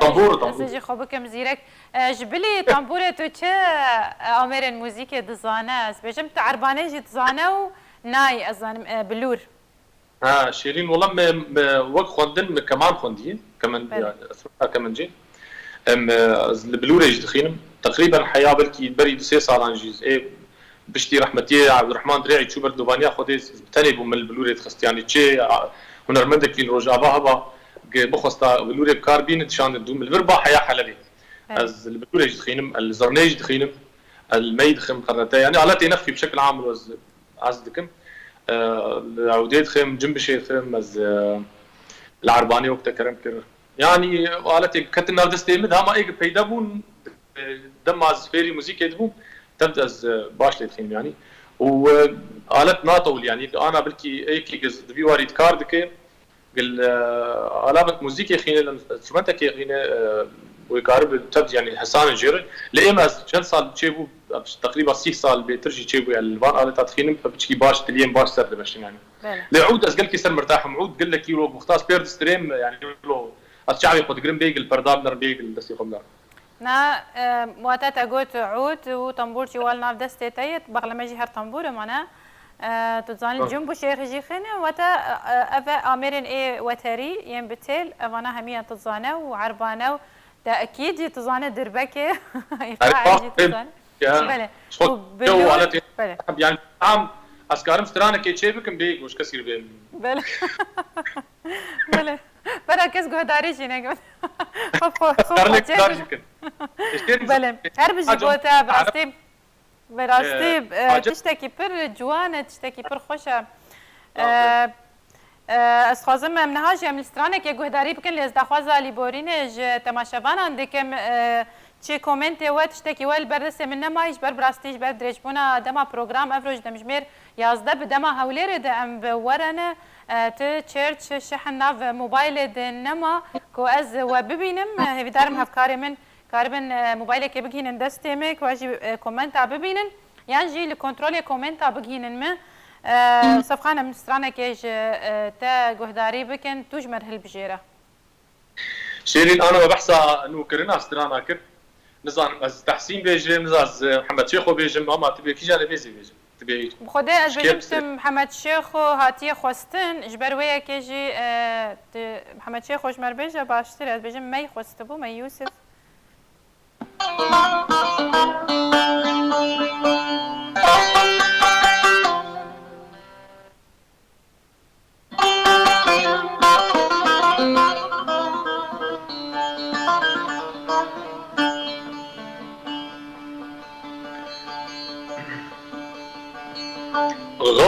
Tembûr, ez ê tembûr. jî xwe bikim zîrek. E, ji bilî tembûrê tu çi, e, amêrên muzîkê dizane? Ez bêjim tu erbanê jî dizane û nayî, ez zanim, e, bilûr. Ha, Şêrîn, wela me, me wek xwendin, me keman xwendiye. Kemen-, Belê. yani, instrumenta kemencê. Em, e, ez li bilûrê jî dixînim. Teqrîben heya belkî berî du sê salan jî, ê, piştî rehmetiyê Ebdurrehman Dirê'î çû ber dilovaniya Xwedê, ez bi tenê bûm, min li bilûrê dixist. Yani çê, a, hunermendekî li Rojava heba, bixwesta bilûrê bi kar bîne, dişandin dû min. Li vir ba heya Helebê. Evet. Ez li bilûrê jî dixînim, ez li zirnê jî dixînim, ez li mey dixim, qernete. Yanî aletê nefxî bi şekil am ez, ez dikim. E, Li ewdê dixim, cimbişê dixim, ez, e, li erbanê wek te kerem kir. Yanî aletê ketin nav destê min, hema ê peyda bûn, e, dema ez fêrî muzîkê dibûm, tev ez, e, baş lê dixînim yanî. Û, e, alet natewil yanî, ana bilkî êkî di vî warî di kar dike, Gil, e, alabek muzîkê xîne, enstrumentekê xîne, e, wê karibe tev, yanî hesanê jê re. Lê êm ez çend sal çêbû, teqrîba sî sal bêtir jî çêbû, yani li van aleta dixînim, piçkî baş, tiliyên baş ser dimeşin yani. Belê. Lê ûd ez gelkî ser mirtah im, ûd gelekî wilo wexta ez pêr distirêm, yani wilo ez çavê xwe digirim bêgil perda binerim, bêgil destê xwe binerim. Na, e, wate te got ûd û tembûr jî wal nav destê te ye, bexleme jî her tembûr e mane. E, tu zanî Ha. Cumb û şêxî jî xîne, wate, e, e, ev e amêrên ê weterî yên bi têl, evana hemiya tu zane û erbane û te ekîd jî tu zane dirbekê. Îqaê jî tu zane. Ya. Belê. Û bilûr, belê. Yani tam ez karim stranekê çê bikim bê goş kesî bêm. Belê. Belê. Bera kes guhdarî jî negot. Xwe, xwe, xwe, Karlê xwe çê kar bikin. jî kin. Belê. Her bijî Hacım, gote, bi rastî, bi rastî, Ee, e, hacı- tiştekî pir ciwan e, tiştekî pir xweş e. Sağ ol. E, e, ez xwazim em niha jî em li stranekê guhdarî bikin, lê ez daxwaza lîborînê ji temaşevanan dikim, e, Çi komentê we, tiştekî we li ber destê min nema, ji ber bi rastî, ji ber dirêjbûna dema program, ev roj demjimêr yazdeh bi dema Hewlêrê de em bi we re ne, e, ti çêr çi şehin nav mobaylê de nema ku ez we bibînim. E, hêvîdarim hevkarê min karibin, e, mobaylekê bigihînin destê me ku ez jî, e, komenta bibînin, yan jî li kontrolê komenta bigihînin me. E, Sefxan, em stranekê ji, e, te guhdarî bikin, tu ji me re hilbijêre. Şêrîn, ana me behsa nûkirina strana kir. Nizanim ez Tehsîn bêjim, nizanim ez Mihemed Şêxo bêjim, ama tu bê kîjan lê bêzê bêjim. Tu bê Bi Xwedê ez şikêr bêjim, tu Mihemed Şêxo hatiye xwestin, ji ber wê yekê jî, e, tu Mihemed Şêxo ji me re bêje baştir, ez bêjim mey xwestibû, mey Yûsif.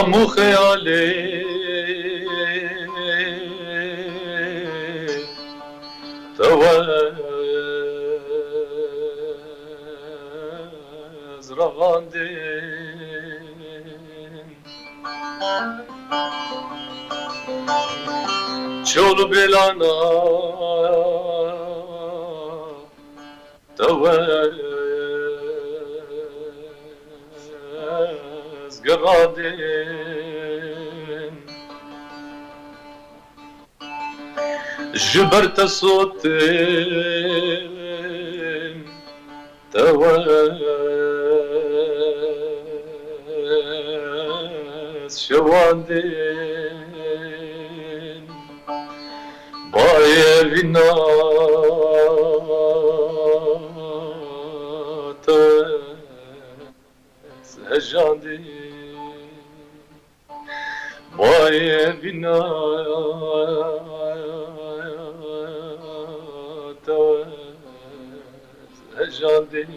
Xem û xeyalê te wez revandin. Çol û bêlana te wez gerandin. Ji ber te sotin, te wez şewandin. Bayê vîna te wez hejandin. Bayê vîna te wez hejandin.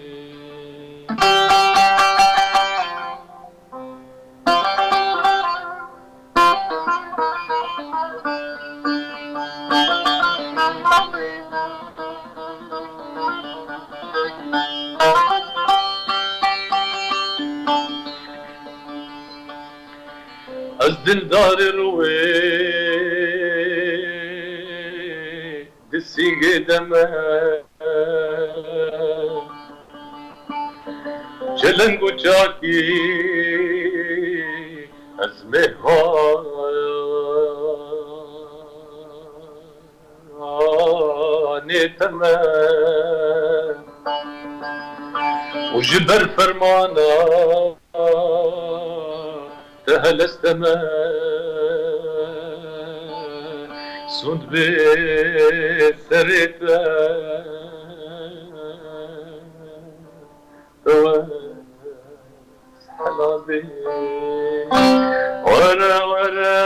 Ez dildarê rûyê di sîngê de me, çeleng û çakî ez mêhvan. Anê te me û ji ber fermana te heleste me sûnd bê serê te. Te wez helal bê. Were were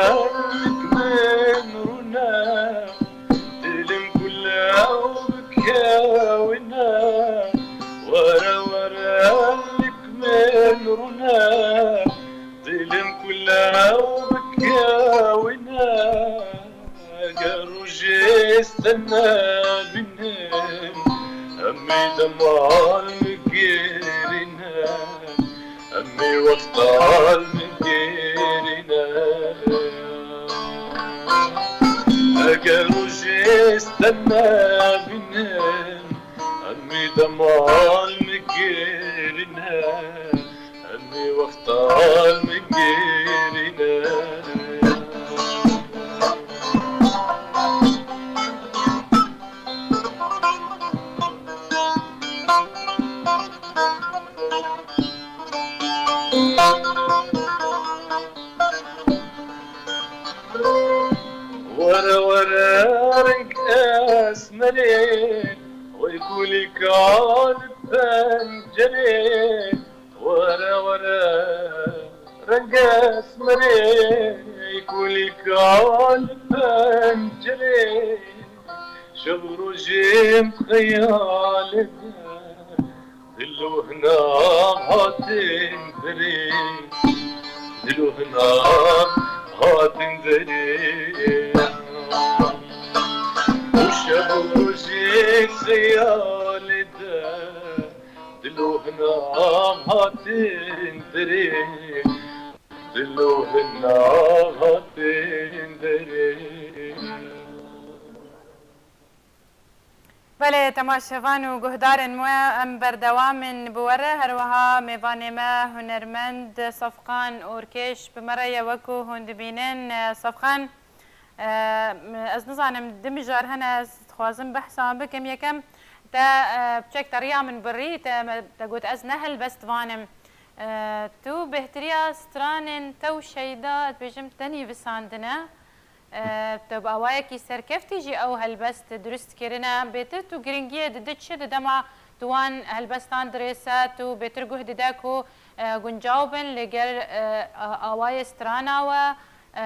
min rûne, tu Êste nebînin, em ê dema li gêrî ne, em ê wexta li gêrî ne. Eger rojê êste nebînin, em ê dema li gêrî ne. Em ê wexta li gêrî ne. Were were reng esmerê, wey kulîka li pencerê. Were were reng esmerê, kulîka li pencerê. Şev û rojê em xeyalê de, dil û hinav hatin derê. Dil û hinav hatin derê. Û şev û rojê xeyalê de, dil û hinav hatin derê. Dil û hinav hatin derê. Belê, temaşevan û guhdarên me, em berdewam in bi we re. Her wiha mêvanê me hunermend Safqan Orkeş bi me re ye, wekû hûn dibînin. Safqan, e, ez nizanim, du mijar hene, ez dixwazim behsa wan bikim. Yekem, te, e, piçek te riya min birî, te, me, te got ez ne helbestvan im. E, tu bêhtiriya stranên te û Şeyda, dibêjim, te nivîsandine. E, te bi awayekî serkeftî jî ew helbest dirust kirine. Bêtir tu giringiyê didi çi di dema tu wan helbestan dirêse, tu bêtir guh dide ku, e, guncaw bin li gel, e, a-, awayê strana we. E,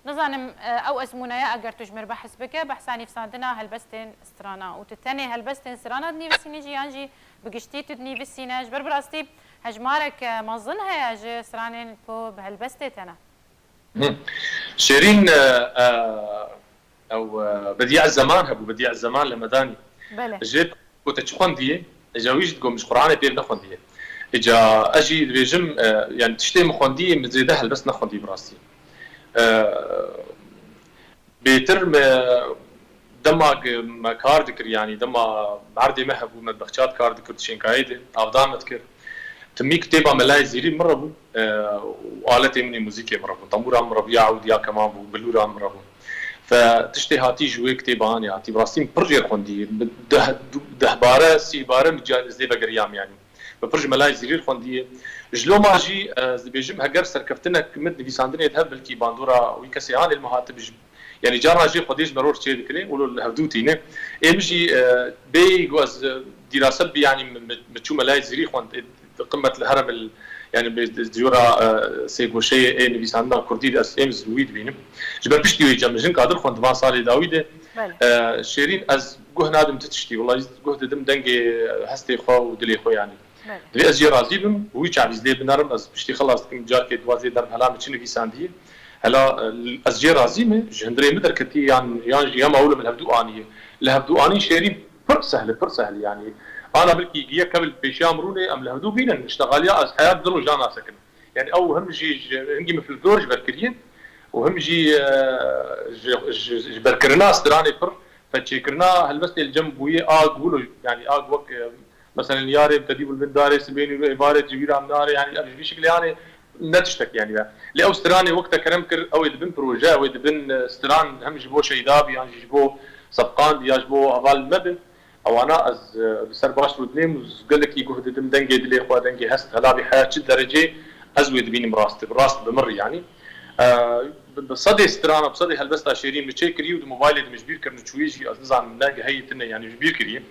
nizanim, e, ew ezmûneya eger tu ji mir behs bike, behsa nivîsandina helbestên strana. Û tu tenê helbestên strana dinivîsînî jî yan jî bi giştî tu dinivîsîne? Ji ber bi rastî hejmarek, e, mezin heye ji stranên ku bi helbestê te ne. Hı. Şêrîn, e, e, ew, e, Bedî Ez Zeman hebû, Bedî Ez Zeman Lemedanî. Belê. Ji vê ku te çi xwendiye? Îca wî jî digot min ji Quranê pêv nexwendiye. Îca ez jî dibêjim, e, yani tiştê min xwendiye, min zêde helbest nexwendiye bi rastî. E, Bêtir me, dema ku me kar dikir, yanî dema erdê me hebû, me di bexçat kar dikir, di şênkayê de avdan me dikir. Timî kitêba Melayê Zîrî min re bû, e, û aletê min ê muzîkê min re bû. Tembûra min re bû, ya ewd ya keman bû, bilûra min re bû. Fe tiştê hatî ji wê kitêba anî hatî. Bi rastî min pir jêr xwendî. Bi deh, deh bare, sî bare min ca-, ez lê vegeriyam yanî. Bi pir ji Melayê Zîrî xwendiye. Ji loma jî, e, ez dibêjim, heger serkeftinek min di nivîsandinê de hev, belkî bandora wî kesê anê li min hatib ji, yanî carna jê xwedê ji me roj çê dikine û li hevdû tîne. Ê min jî, e, bêyî ku ez, e, dîrase bibî, yanî min, min, min çû Melayê Zîrî xwend, ê, di qimet li herem il, yanî bi, di, di jora, e, sêgoşeyê ê nivîsandina kurdî de ez êm ji wî dibînim. Ji ber piştî wê cem min jin kadir xwend di van salê dawî de. Belê. E, Şêrîn, ez guh nadim ti tiştî. Wela guh didim dengê hestê xwe û dilê xwe yanî. Belê. Divê ez jê razî bim, bi wî çavî ez lê binerim, ez piştî xilas dikim, carkê dixwazê derm hela min çi nivîsandiye. Hela, e, ez jê razî me, ji hundirê min derketiye yan, yan jî hema ew li min hevdû aniye. Li hevdû anîn Şêrîn pir sehl e, pir sehl e yanî. Ana bilkî yek hev li pêşiya min rûnê, em li hevdû bînin, îştexaliya ez heya du rojan nasekin. Yanî ew him jî ji, hingî min folklor ji ber kiriye û him jî, e, ji, ji, ji berkirina stranê pir, fe çêkirina helbestê li cem bûyê a gulo, yanî a wek, e, Meselen, yarê bi tedî û li bin darê, sibê nîro êvarê civîra min nare, yanî ev ji vî şiklê anê ne tiştek yanî be. Lê ew stranê wek te kerem kir, ew ê dibin proje, ew ê dibin, e, stran hem ji bo Şeyda bi, yan jî ji bo Sepqan bi, ya ji bo heval me bi. Ewana ez, e, li ser baş rûdinêm û gelekî guh didim dengê dilê xwe, dengê hest, hela vî heya çi derecê ez wê dibînim rast, rast bi min re yanî. E, bi, bi sedê strana, bi sedê helbesta Şêrîn min çêkirî û di mobaylê de min ji bîr kirin û çûyî jî ez nizanim ne heyî tune, yanî ji bîr kirî.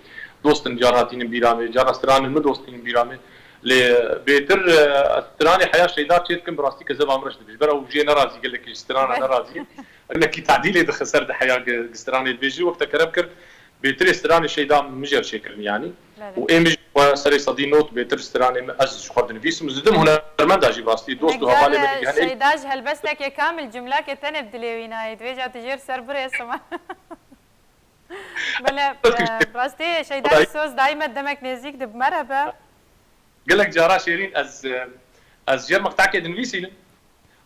Dost in, carna tînin bîra me, carna stranên min dost tînin bîra me. Lê bêtir, e, ez stranê heya Şeyda çê dikim, bi rastî kezeba min re ji dibêje. Ber ew jê nerazî, gelekî ji strana nerazî. Gelekî tadîlê dixe ser di heya gi-, gi stranê dibêjî, wek te kerem kir, bêtirê stranê Şeyda min jê re çêkirin yanî. Belê. Û ê min jî xwe serê sedî not bêtir stranê min ez ji xwe dinivîsim. Zidim hunermenda jî bi rastî dost û hevalê min digihene. Şeyda ji helbestekê kamil cumlakê tenê bi dilê wî nayê. Divêja tu jê re ser birêsim. Bele, e, rastî Şeyda Soz daîme demek nêzîk di me re be. Gelek cara Şêrîn ez, e, ez jêr meqtakê dinivîsînim.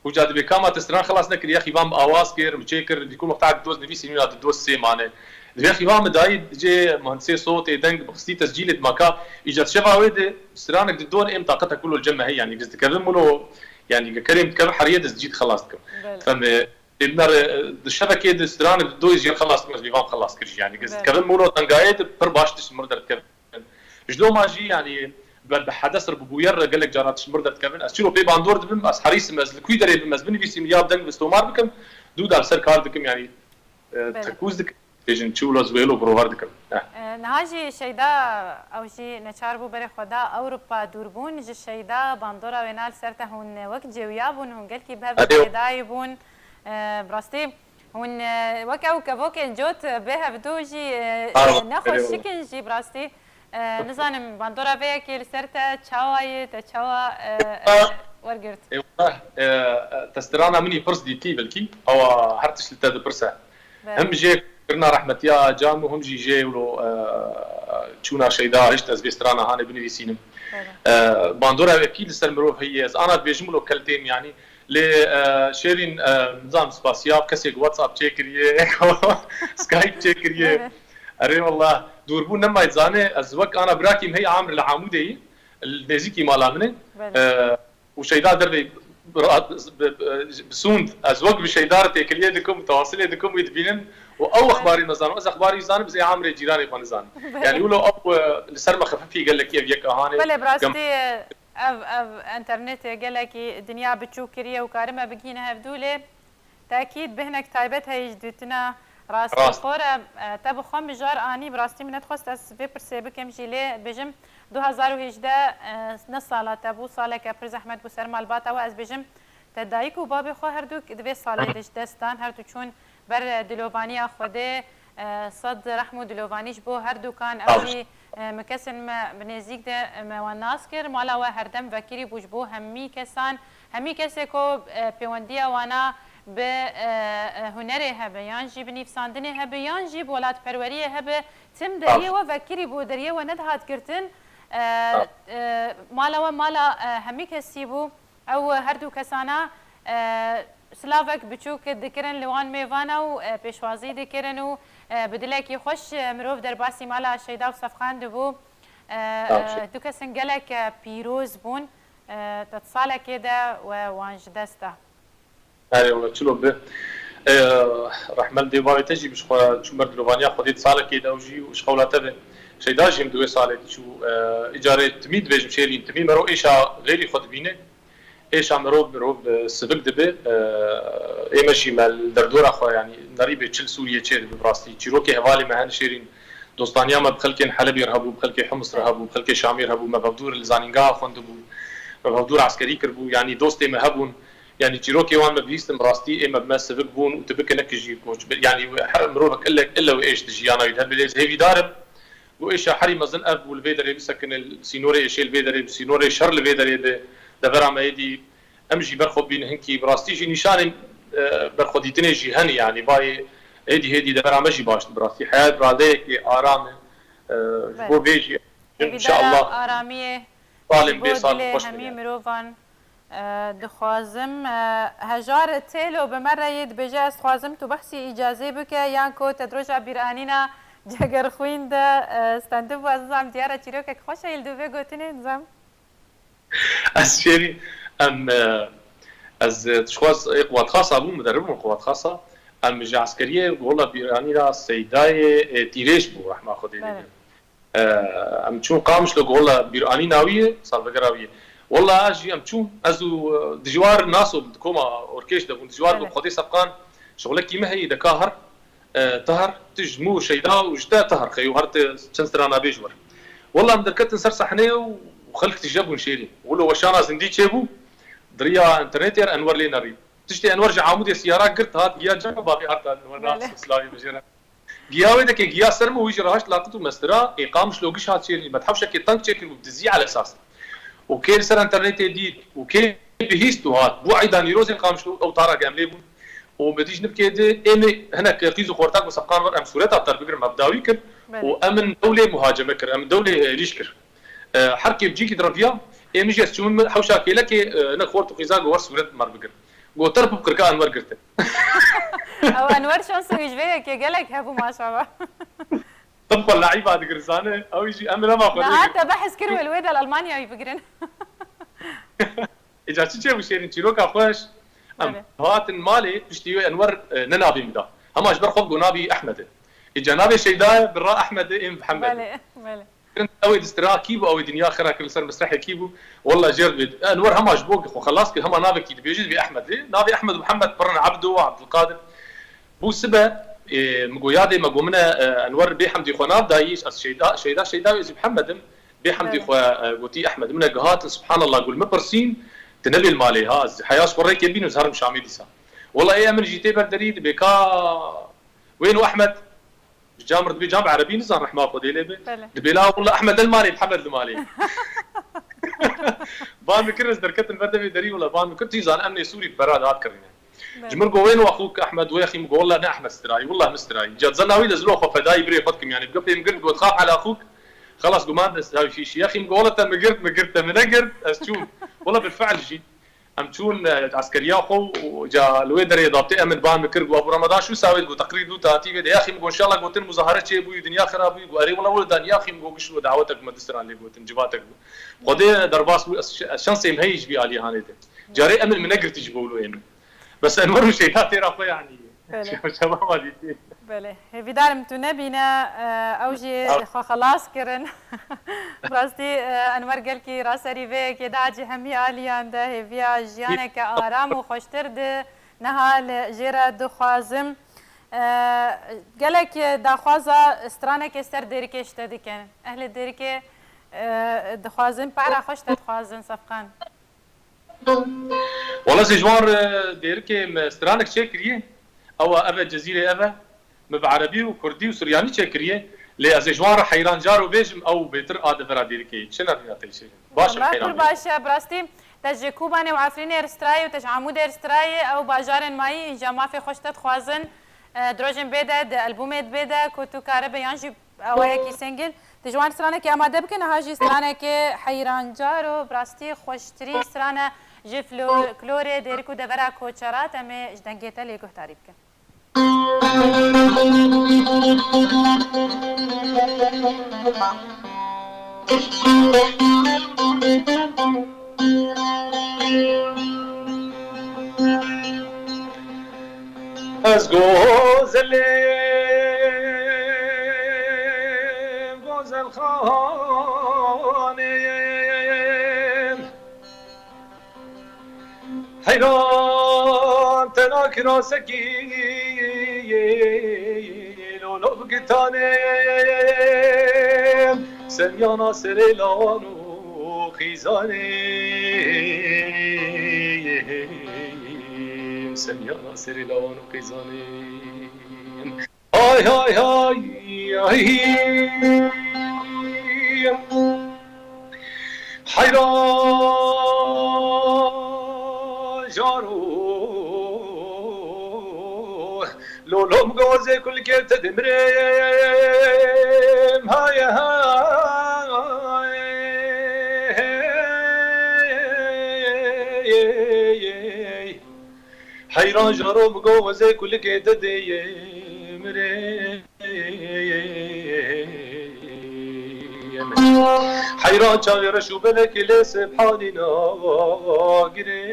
Û ca dibê kama te stran xelas nekir, ya xîvan bi awaz kir, mi çê kir, dîkû meqtak doz nivîsînim ya di doz sê mane. Divê xîvan mi dayî cê muhendisê sotê deng bixistî tescîlê dima ka îca şeva wê de stranek di dor êm taqeta kulo cem me heye, yanî giz dikevim wilo, yanî ge kerê min dikeve heriyê de ez cî xelas dikim. Fem, e, êdna re, e, di şevekê de stranek di doyê jê xelas dikim, ez vîvan xelas kir jî, yanî giz dikevim wilo dengayê de pir baş tişt mir derdikevin. Ji doma jî, yanî, bi, bi hedes re, bi bûyer re gelek cara tişt mir derdikevin. Ez çilo pê bandor dibim, ez herîsim, ez li kûy derê bim, ez binivîsim ya bi deng bi stomar bikim, dû da li ser kar dikim, yanî, e, tekûz dikim, bêjin çi wilo ez wêlo girovar dikim. Eh. E, niha jî Şeyda ew jî neçar bû berê xwe da Ewropa dûrbûn. Ji Şeyda bandora wêna li ser te hûn wek cêwiya bûn, hûn gelkî bi hev Erê. Lêdayî bûn. E, bi rastî hûn, e, wek ew kevokên cot bê hevdû jî, e, Erê. Nexweşik in jî bi rastî. E, nizanim bandora vê yekê li ser te çawa ye, te çawa, e, e, wergirt? Ê, wela, e, e, te strana min î pirs dîtî belkî, ewa her tişt li te dipirse. Belê. Him jê kirina rehmetiya Cam û him jî jê wilo, e, çûna Şeyda hişt ez vê strana hanê binivîsînim. Belê. E, bandora wekî li ser mirov heye, ez ana dibêjim wilo keltêm, yanî, lê, e, Şêrîn, e, nizam spasiya kesê ku WhatsApp çêkiriye, Skype çêkiriye. Belê. Erê wallah, dûrbûn nema zane, ez wek ana birakî min heye Amr li Amûdê yî, li nêzîkî mala min e. Belê. E, û Şeyda dervey bi, bi, bi, bi sûnd, ez wek bi Şeyda re têkiliyê dikim û tewasilê dikim, wî dibînim û ew exbarî nizanim, ez exbarî zanim, ez ê Amrê cîranê xwe nizanim. Belê. Yanî wilo ew, e, li ser me xefifî gelekî ev yek ahanê. Belê, bi rastî, e, ev, ev enternetê gelekî dinya biçûk kiriye û karime bigihîne hevdû lê Tekîd, bêhnek taybet heye ji dîtina rastî. Rast. Xwe re, e, te bi xwe mijar anî, bi rastî min nedixwest ez vê pirsê bikim jî, lê bêjim du hezar û hejdeh, e, ne sala te bû, saleke pir zehmet bû ser malbata we. Ez bêjim te dayik û babê xwe herdûk di vê salê de ji dest dan, her du çûn ber, e, dilovaniya Xwedê, e, sed rehm û dilovanî ji bo herdukan. Ew jî, e, me kesên me bi nêzîk de, e, me wan nas kir. Mala we herdem vekirî bû ji bo hemî kesan, hemî kesê ku, e, pêwendiya wana bi, e, e, hunerê hebe, yan jî bi nivîsandinê hebe, yan jî bi welatperweriyê hebe, tim deriyê we vekirî bû, deriyê we nedihat girtin. E, e, mala we mala, e, hemî kesî bû. Ew her du kesana, e, silavek biçûk dikirin li wan mêvana û, e, pêşwazî dikirin û, e, bi dilekî xweş, e, mirov derbasî mala Şeyda û Sefqan dibû. E, e, du kesin gelek, e, pîroz bûn. E, te di salekê de we wan ji dest da. Erê wele çilo bi. E, rehmel dê bavê te jî bi ji xwe çû ber dilovaniya Xwedê di salekê de ew jî û ji qewla te be. Şeyda jî em di wê salê diçû. E, îcarê timî dibêjim Şêrîn, timî mero êşa xêrî xwe dibîne. Êşa mirov, mirov, e, sivik dibe. E, ê me jî me li derdora xwe, yanî nerî bê çil Sûriyê çê dibe bi rastî. Çîrokê hevalê me hene Şêrîn. Dostaniya me bi xelkên Helebê re hebû, bi xelkê Hims re hebû, bi xelkê Şamê re hebû. Me bi hevdû re li zanîngeha xwendibû. Me bi hevdû re eskerî kiribû. Yanî dostê me hebûn. Yanî çîrokê wan me bihîstin bi rastî ê me bi me sivik bûn û tu bike nekijî koç. Yanî her mirovek illek ille wê êş di jiyana wî de hebe. Lê ez hêvîdar im. Û êşa herî mezin ev bû li vê derê bisekine, sînorê êşê li vê derê, sînorê şer li vê derê bi devera me êdî em jî ber xwe bînin hinkî. Bi rastî jî nîşanên, e, berxwedîtinê jî hene, yanî bayê hêdî hêdî devera me jî baş bi rastî. Heyat radeyekê aram e. E, ji bo vê jî inşallah aramiyê balên bê sal xweş hemî mirovan. E, dixwazim, e, Hejar Têlo bi me re yê dibêje, ez dixwazim tu behsî îcazê bike, yan ku te di roja bîranîna Cegerxwîn de, e, stendib bû, ez nizam diyara çîrokek xweş e, li dû vê gotinê nizam. Ez şêrî, em, e, ez, e, dişxwaz, ê Quwatxasa bû, muderib bûm Quwatxasa. Em ji eskeriyê gola bîranîna Seydayê, e, Tîrêj bû, rehma Xwedê lê be. E, em çûn Qamişlo gola bîranîna wî ye, salvegera wî ye. Wela ez jî em çûn, ez û, e, dijwar naso di koma orkêş de bûn, dijwar bû Xwedê Sefqan, şixulekî me heyî de ka her, e, te her, tu ji min û Şeyda û ji te te her xeyo her tu çend strana bê ji wir. Wela em derketin ser sehneyê û xelk tije bûn Şêrîn. Wilo weşana zindî çêbû, di riya internetê re Enwer lê nerî. Tiştê Enwer ji Amûdê siyara girt hat, giya cem bavê hat, Enwer nas slavê bijêre. Giya wê deke giya ser min wî jî re haşt laqit û mestira, ê Qamişlo giş hat Şêrîn, me di hewşekê tank çêkir û dizî elesas. Û kê li ser internetê dît û kê bihîst û hat. Bû eyda Nîrozê Qamişlo ew tarake em lê bûn. û bi tîj nivkê di ê min hinek qîz û xorta ku Sefqan wir em sûreta ter bigirin me bi dawî kir Belê. Û em min dewlê muhaceme kir, em min dewlê êrîş kir. E, her kê bi cîkî direviya, ê min jî ez çûm min hewşa kêlekê, e, hinek xort û qîza got wer sûret me bigir. Got ter bi qirka Enwer girtin. Ew Enwer şans û hîjveyekê gelek hebû maşallah. Tibqa leîba digir zane, ew jî em nema xwe Niha lê te behs kir wê li wê de li Almanyayê bigirin. Îca çi çêbû Şêrîn, çîroka xweş. Em Belê. Hatin malê, piştî wê Enwer, e, ne navê min da. Hema ji ber xwe got navê Ehmed e. Îca navê Şeyda ye, bi ra Ehmed e, ên Mihemed e. Belê, belê. Ew ê distira kî bû, ew ê dinya xira kir li ser misrehê kî bû. Walla jêr dibê. Enwer hema ji bo xwe xelas kir, hema navekî dibêjî, dibê Ehmed e. Navê Ehmed û Mihemed pir in, Ebdo, Ebdulkadir. Bû sibe, e, min got yadê me got min e, e, Enwer bê hemdî xwe nav dayî, ez Şeyda, Şeyda, Şeyda ez ê Mihemed im. Bê hemdî Evet. xwe, e, gotî Ehmed. Min e gihatin, subhanallah, got min pirsîn, tu nebê li malê, ha, ez heya ji xwe rêkê bînim, ez herim Şamê dîsa. Wela ê em min jî tê ber derî, dibê ka wêno Ehmed, ji cam re dibê cam erebî nizan, rehma Xwedê lê be. Belê. Dibê la wela Ehmed el malê, Mihemed li malê. Ban min kir, ez derketim ber devê derî, wela ban min kir, tu zan em nê Sûrî bi bera dihat kirîne. Belê. Ji min got wêno axûk Ehmed, wê axî min got wela ne Ehmed stirayî, wela min stirayî. Ca zana wî de zilo xwe fedayî birê xwe dikim, yanî bi gepê min girt, got xaf ala axûk. Xelas guman de şî, şî. Yaxî min got wela te min girt, min girt, te min negirt, ez çûm. Wela bilfiil jî. Em çûn, e, eskeriya xwe û ca li wê derê dabtê em min ban min kir, got Ebû Ramadan şu sawêt, got teqrîr dû tatî vê de. Yaxî min got înşallah gotin muzahare çêbûyî, dinya xirabûyî, got erê wela wela da, yaxî min got giş wela dawetek me distiran lê gotin, civatek bû. Xwedê derbas bû, ez şe-, şansê min heyî ji vî alî hanê de. Carê em min negirtî ji bo wilo ê min. Bes Enwer û Şeyda têra xwe yanî. Belê. Şeva malî tê. Belê. Hêvîdarim tu nebîne, e, ew jî Ew- xwe xelas kirin. Bi rastî, e, Enwer gelkî raserî vê yekê da ji hemî aliyan de hêviya jiyaneke aram û xweştir di niha li jê re dixwazim. E, gelek daxwaza straneke ser Dêrikê ji te dikin. Ehlê Dêrikê, e, dixwazin, para xwe ji te dixwazin, Sefqan. Wala ez ê ji wan re Dêrikê me stranek çêkiriye. Ew e, ev e, Cezîrê ev e. Me bi erebî û kurdî û suryanî çêkiriye. Lê ez ê ji wan re heyran caro bêjim, ew bêtir a devera Dêrikê. Çi nerîna te Şêrîn? Baş im, Wala heyran pir bêjim. Baş e, bi rastî te ji Kobanê û Efrînê re strayê û te ji Amûdê re strayê, ew bajarên mayî, înca mafê xwe ji te dixwazin, e, di rojên bê de, di albûmê bê de ku tu karibe yan jî Awayekî singil. Tu ji wan stranekê amade bike, niha jî stranekê heyrancar û bi rastî xweştirîn strane ji folklorê Dêrik û Devera Koçerat. Em ê ji dengê te lê guhdarî bikin. Ez gozelê, gozelxanê, heyran tena kirasekî, lolo bi gitanê, semyana serê lawan û xîzanê, semyana serê lawan û xîzanê. Hay hay hay, ay. Heyran jaro, lolom gozê kulkê te dimrê. Hay hay. Heyran jaro bi govizê kulikê didê ye mirê. Heyran çavê reş û belekê lê sebhanî nagirê.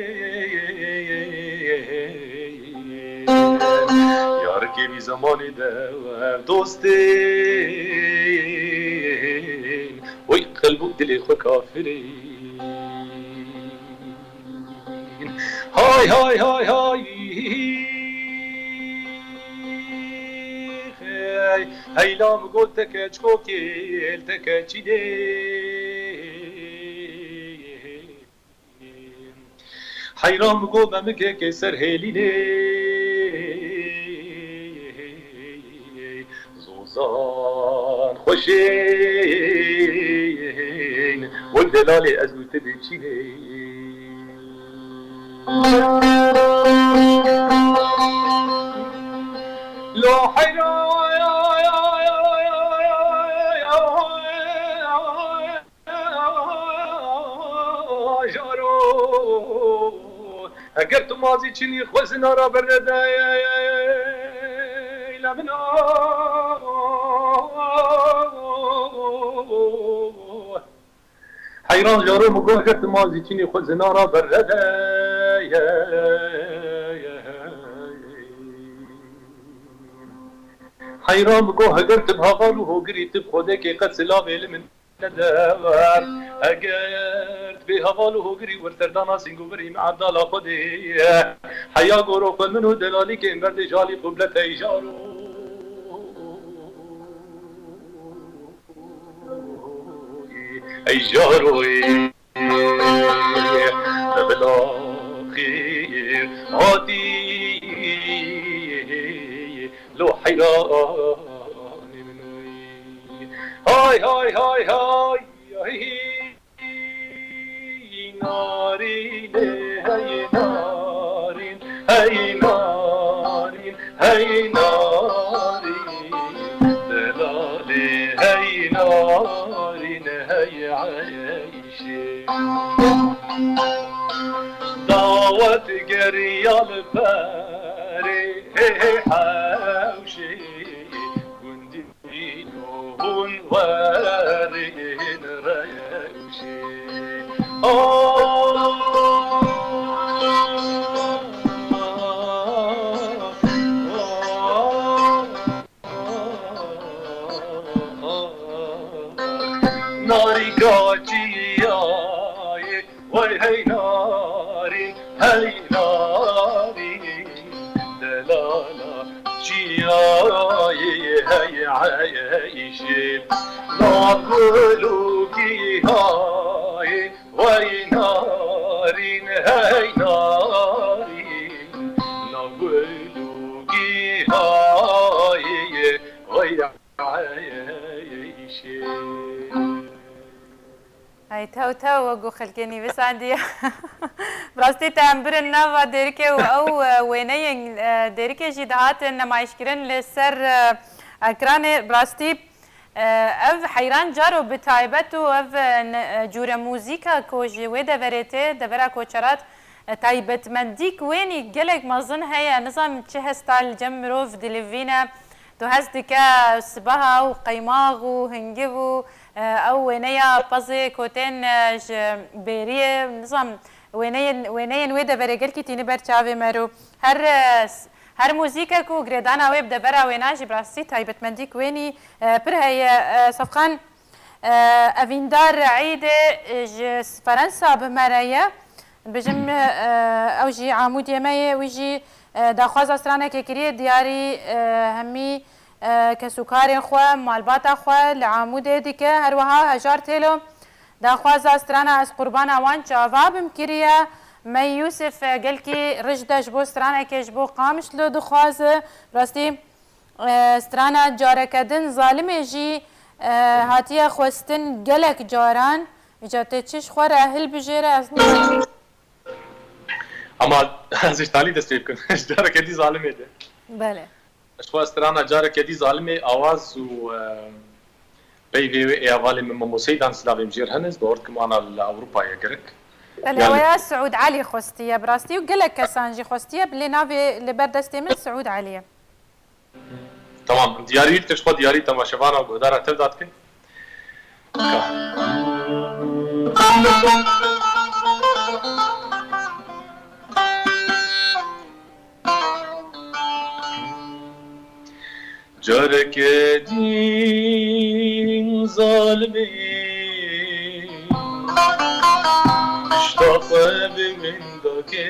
Yarikê vî zemanî de ev dostên, oy qelb û dilê xwe kafirê. Hay hay hay hay. Hey, heyla min got te keçkokê, te keçînê. Heyra min got memikekê ser hêlînê. Zozan xweşên, wek delalê ez û tu diçînê. Mazî çinî xwezina ra bernede. Eyle min o. Heyran jaro min got, ger tu mazî çinî xwezina ra bernede. Heyran min got, heger tu bi heval û hogirî tu bi Xwedê kê qet silavê li min nede. Eger tu bê heval û hogirî wir serdana sîngûvirî me evdala Xwedê. Heya goro xwe min û delalîkên berdê jalî qublet ey jaro. Ey jaroyê, te bila xêr hatî, lo heyranê min oy. Hay, hay, hay, hay, ay. Narînê, hey narîn, hey narîn, hey narîn, delalê, hey narîn, hey eyşê. Dawet geriya li perê, hey, hey hewşê, gundî hûn werin rewşê. Oh. Narîka çiyayê, wey hey narîn, hey narîn, delala çiyayê, hey eyşê, nav gul û gîhayê, wey narîn, hey narîn, nav gul û gîhayê, wey eyşê. Hey tew tew, wek ku xelkê nivîsandiye. Bi rastî te em birin nava Dêrikê û ew, e, wêneyên, e, Dêrikê jî dihatin nemayîşkirin li ser, e, ekranê. Bi rastî, e, ev heyran caro bi taybet û ev, e, ne-, e, cûre muzîka ku ji wê deverê tê, devera Koçerat, e, taybetmendîk wênî gelek mezin heye. Nizam çi hesta li cem mirov dilivîne. Tu hez dike sibeha û qeymax û hingiv û, e, ew wêneya pezê ku tên, e, ji bêriyê, nizam, wêneyên, wêneyên wê deverê gelkî tîni ber çavê me rû. Her, e, s-, her muzîkek û girêdana wê bi devera wêna jî bi rastî taybetmendîk wênî, e, pir heye. E, Sefqan, e, evîndar Îdê, e, ji Ferensa bi me re ye. Dibêjim, e, ew jî Amûdiyê me ye, wî jî, e, daxwaza stranekê kiriye diyarî, e, hemî, e, kesûkarên xwe, malbata xwe li Amûdê dike. Her wiha Hejar Têlo daxwaza strana Ez Qurbana Wan Çava Bim kiriye. Mey Yûsif, e, gelkî rij de ji bo stranekê ji bo Qamişlo dixwaze. Rastî, e, strana Careke Din Zalimê jî, e, hatiye xwestin gelek caran. Îca tê çi ji xwe re hilbijêre, ez nizam. Ama ez ji talî dest pê bikim. Ji careke dî zalimê de. Belê. Ji xwe strana careke dî zalimê awaz û, e, peyvê wê ê hevalê min Memo Seydan silavê min jê re hene, ez bawer dikim wana li Ewropayê gerek. Belê, yani, ew ya Siûd Elî xwestiye, bi rastî û gelek kesan jî xwestiye, lê navê li ber destê min Siûd Elî ye. Tamam, diyarî wî dike, ji xwe diyarî temaşevana û guhdara tev dadikin. Careke din zalimê pişta xwe bi min dake.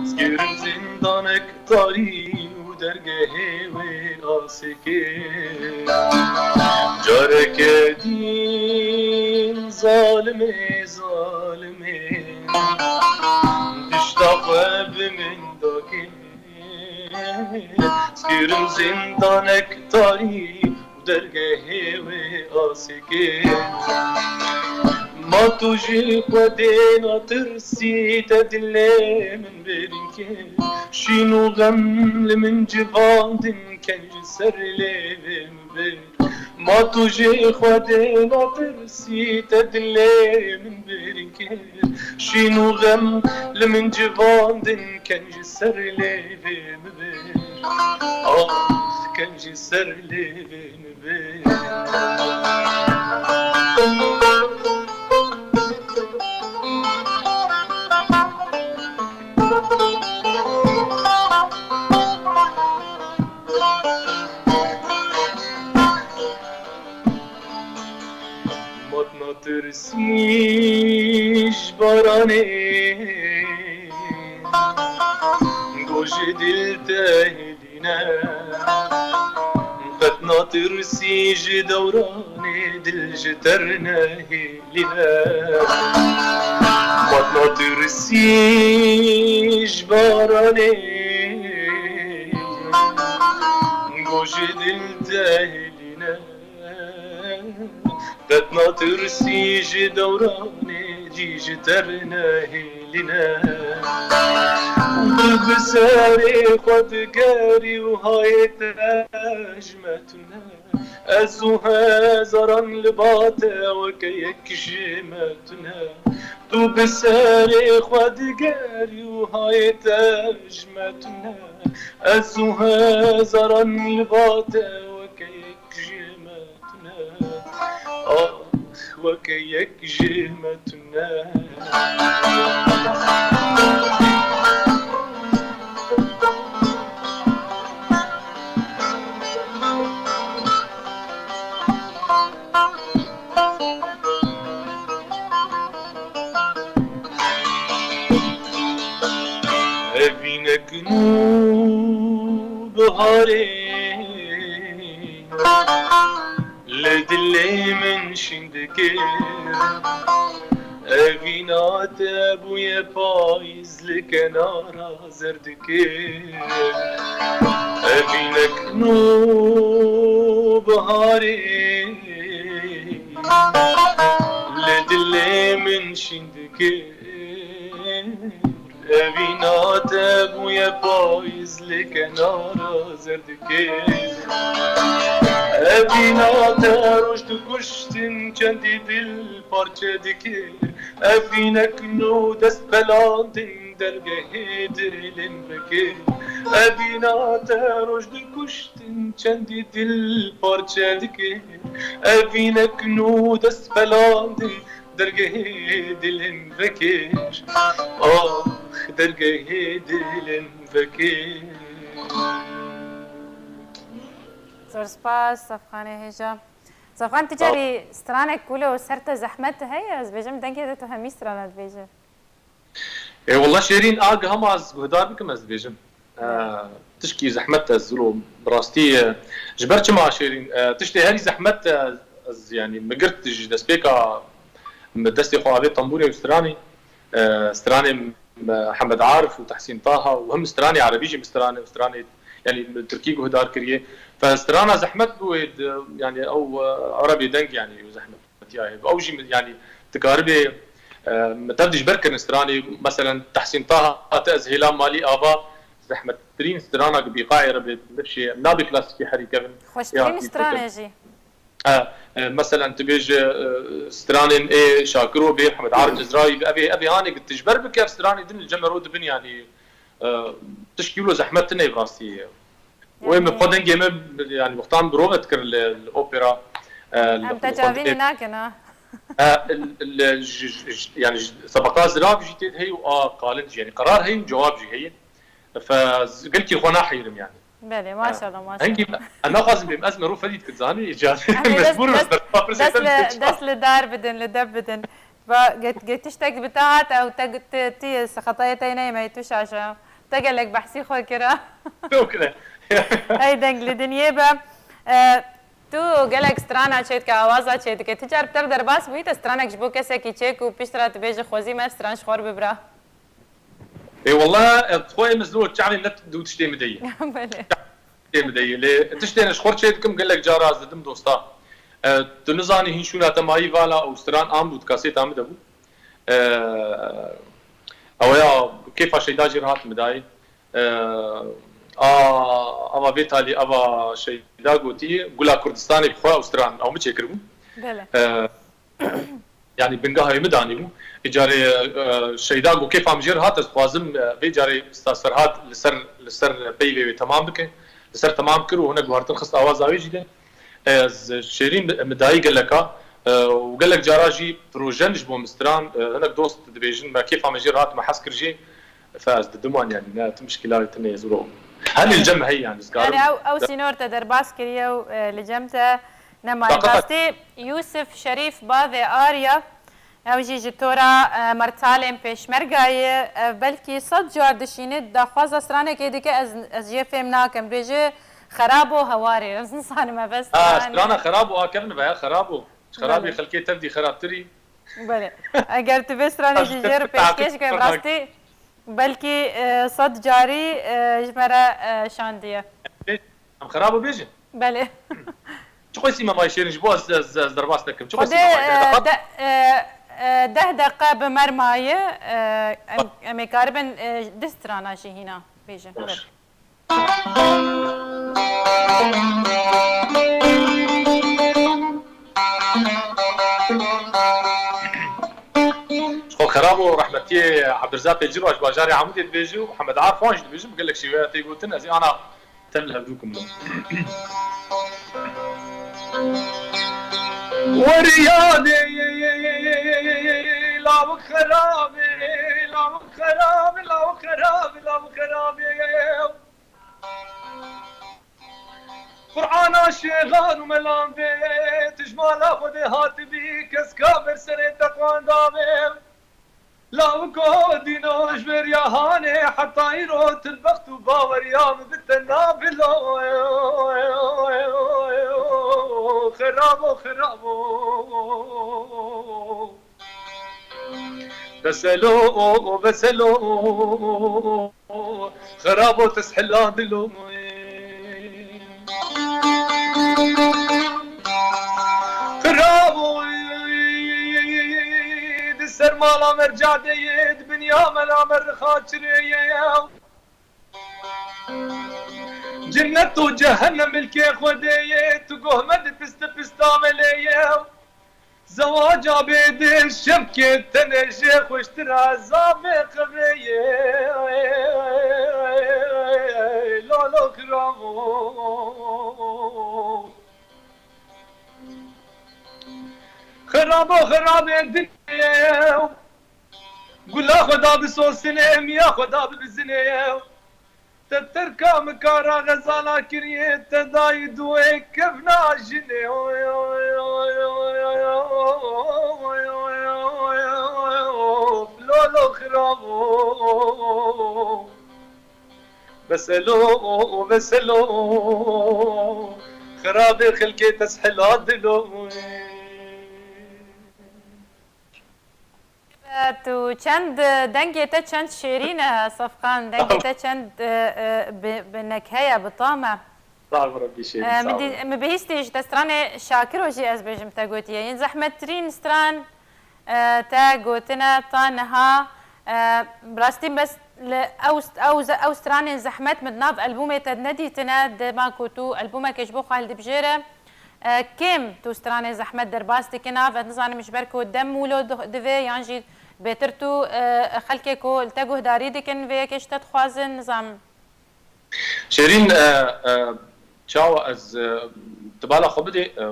Skirin zindanek tarî û dergehê wê asê kê. Careke din zalimê, zalimê pişta xwe bi min dake. Skirin zindanek tarî û dergehê wê asê kê. Ma tu ji Xwedê natirsî, te dilê min bêrîn kê. Şîn û xem li min civandin, ken ji ser lêvê min bêr. Ma tu jê Xwedê natirsî, te dilê min birîn kir. Şîn û xem li min civandin, ken ji ser lêvê min bir. Ah, ken ji ser lêvê min bir. Mat natirsî ji baranê, go ji dil te hêlîne. Qet natirsî ji dewranê, dil ji te re nehêlîne. Mat natirsî ji baranê, go ji dil te hêlîne. Qet natirsî ji dewranê, cî ji te re nehêlîne. Tu bi serê xwe digerî û hayê te ji me tune. Ez û hezaran li ba te weke yek ji me tune. Tu bi serê xwe digerî û hayê te ji me tune. Ez û hezaran li ba te weke yek ji me tune. Ah, weke yek ji me tune. Evînek nû biharê li dilê min şîn dikir. Evîna te bûye payîz li kenara zerdikê. Evînek nû biharê li dilê min şîn dikir. Evîna te bûye payîz li kenara zerdikê. Evîna te roj dikuştin çendî dil parçe dikir. Evînek nû dest belandin dergehê dilên vekir. Evîna te roj dikuştin çendî dil parçe dikir. Evînek nû dest belandin dergehê dilên vekir. Ah, dergehê dilên vekir. Zor spas, Safxanê hêja. Safxan, tu carî stranek ku li ser te zehmet heye, ez bêjim dengê de tu hemî strana dibêje. Ê wele Şêrîn, a giha ma ez guhdar bikim, ez dibêjim. E, tişkî zehmet e, ez wilo bi rastî, e, ji ber çima Şêrîn, e, tiştê herî zehmet e, ez, yanî, min girt ji destpêka min destê xwe avêt tembûrê û stranê. E, stranê, e, Hemed Arif û Tehsîn Taha û him stranê erebî jî min stranê, stranê, yanî, min tirkî guhdar kiriye. Fe strana zehmet bû, ê di, yanî, ew, e, erebê deng, yanî, û zehmet. Ew jî min, yanî, dikaribê, e, min tev dijber kirin stranê, meselen, Tehsîn Taha te ez hêla malî ava, zehmettirîn strana ku bîqayê re bê, nifşê, em nabê klasîkê herî kevin. Xweştirîn stranê jî. E, e, meselen, tu bêje, e, stranên ê Şakiro bê, Hemed Arif Cizrawî bê, ev ê, ev ê hanê ku dijber bike, ev stranê din li cem me ro dibin, yanî, e, tişkî wilo zehmet tine bi rastî. Wê min xwe dengê min, yanî, wextan mirov dikir li, li opera, e, li Em tecavînî nakin ha. E, li, ji, ji, ji, yanî, ji, sebeqa zirav jî tê heye û a qalin jî, yanî, qerar heye û cewab jî heye. Fe z-, gelkî xwe naheyrim, yanî. Belê, maşallah, maşallah. Hengî me, em naxwazin bêm, ez me ro fedî dikir, zanî, îcazê. Em ê dest, mecbûr im, dest, dest, li, dest li dar bidin, li deb bidin. Va, get, get tiştek bi te hat, ew te, te, te, xetayê te neyme, tu şaşe. Te gelek behsî xwe kira. Çok ne. Hey deng li dinyê be. E, tu gelek strana çêdike, awaza çêdike. Ti car bi te re derbas bûyî te stranek ji bo kesekî çêk û piştre tu bêjî xwezî me ev stran ji xwe re bibira. Ê wele, e, xwe ê min zor çavên ne du tiştê min de ye. Belê. Tiştê min de ye. Lê tiştê ne ji xwe re çêdikim gelek cara ez didim dosta. E, tu nizanî hîn şûna te mayî vala û stran an bû, di kasêta min de bû. E, ew ya kêfa Şeyda jî re hat min dayê. E, A, ava vê talî, ava Şeyda gotî, Gula Kurdistanê bi xwe ew stran ew min çêkiribû. Belê. E, yanî bingeha wê min danîbû. Îcarê, e, Şeyda got, kêfa min jê re hat, ez dixwazim, e, vê carê Ustaz Ferhat li ser, li ser peyvê wê temam bike. Li ser temam kir û hinek guhartin xist awaza wê jî de. Ez Şêrîn mi dayî geleka, e, û gelek cara jî projen ji bo min stran, e, hinek dost dibêjin, me kêfa me jê re hat, me hez kir jê. Fe ez didim wan, yanî ne, tu mişkila wê tune ye, zûro. Hemî li cem heyî, yanî, ez karim. Yanî ew, ew sînor te derbas kiriye û, e, li cem te nema. Rastî, Yûsif Şerîf, bavê Arya, ew jî ji tora, e, mertalên pêşmerga ye. Ev belkî sed car dişîne, daxwaza stranekê dike, ez, ez jê fêm nakim. Bêje, xerabo hewarê, ez nizanim ev e stranê. Ha, strana xerabo, a kevin ve ya xerabo. Xerabê xelkê tev dî xerabtirî. Belê. Eger tu vê stranê jî jê re pêşkêş ke, rastî belkî, e, sed carî, e, ji me re, e, şandiye. Em xerabo bêjin? Belê. Çi qasî me mayî Şêrîn, ji bo ez, ez, ez derbas nekim. Çi qasî me mayî? Xwedê, e, de, e, e, deh deqe bi mer maye, e, em, em ê karibin, e, du strana jî hîna bêjin. Baş. Ji xwe xerab û rehmetiyê Ebdirizak Têlcî ji bajarê Amûdê dibêjî û Mihemed Arif wan jî dibêjin, bi gelek şêweya tê gotin, ez ê ana tem li hevdû kim. Weriyadê lawik xerabê, lawik xerabê, lawik xerabê, lawik xerabê. Qur'ana şêxan û melan vê, tu ji mala Xwedê hatibî, kes ka ber serê te qanda vê. Lawiko dîno ji vêriya hanê, heta îro tu li bext û baweriya min bi te nabilo. Xerabo, xerabo. Veselo, veselo, xerabo teshila dilo. Xerabo, di ser mala mercadeyê, di binya mela merxaçirê ye. Cinnet û cehennem milkê Xwedê ye, tu goh me di piste pista melê ye. Zewaca bê di şevkê tenê jê xweştir e, ezabê qebrê ye. Lolo xiravo. Xirabo xirabê dinê. Gula xwe da bisosinê, miya xwe da bibizinê. Te terka min kara xezala kiriye, te dayî duê kevna jinê. Lolo xirabo. Veselo, veselo. Xirabê xelkê teshila dilo. Tu çend, dengê te çend şêrîn e, Sefqan. Dengê te çend, e, e, bi, bi nekhe ye, bi tam e. Sağ ol, Rebî Şêrîn, E, sağ ol. Min bihîstî ji te stranê Şakiro jî ez bêjim te gotiye. Yên zehmettirîn stran, e, te gotine ta niha. E, bi rastî bes li ew, ew, ew stranên zehmet min di nav albûmê te nedîtine, dema ku tu albûmekê ji bo xwe hildibijêre. E, kêm tu stranê zehmet derbas dikin, a, ve nizanim ji ber ku dem wilo di-, divê, yan jî bêtir tu, e, xelkê ku li te guhdarî dikin vê yekê ji te dixwazin, nizanim. Şêrîn, e, e, çawa ez, e, tu bala xwe bidê, e,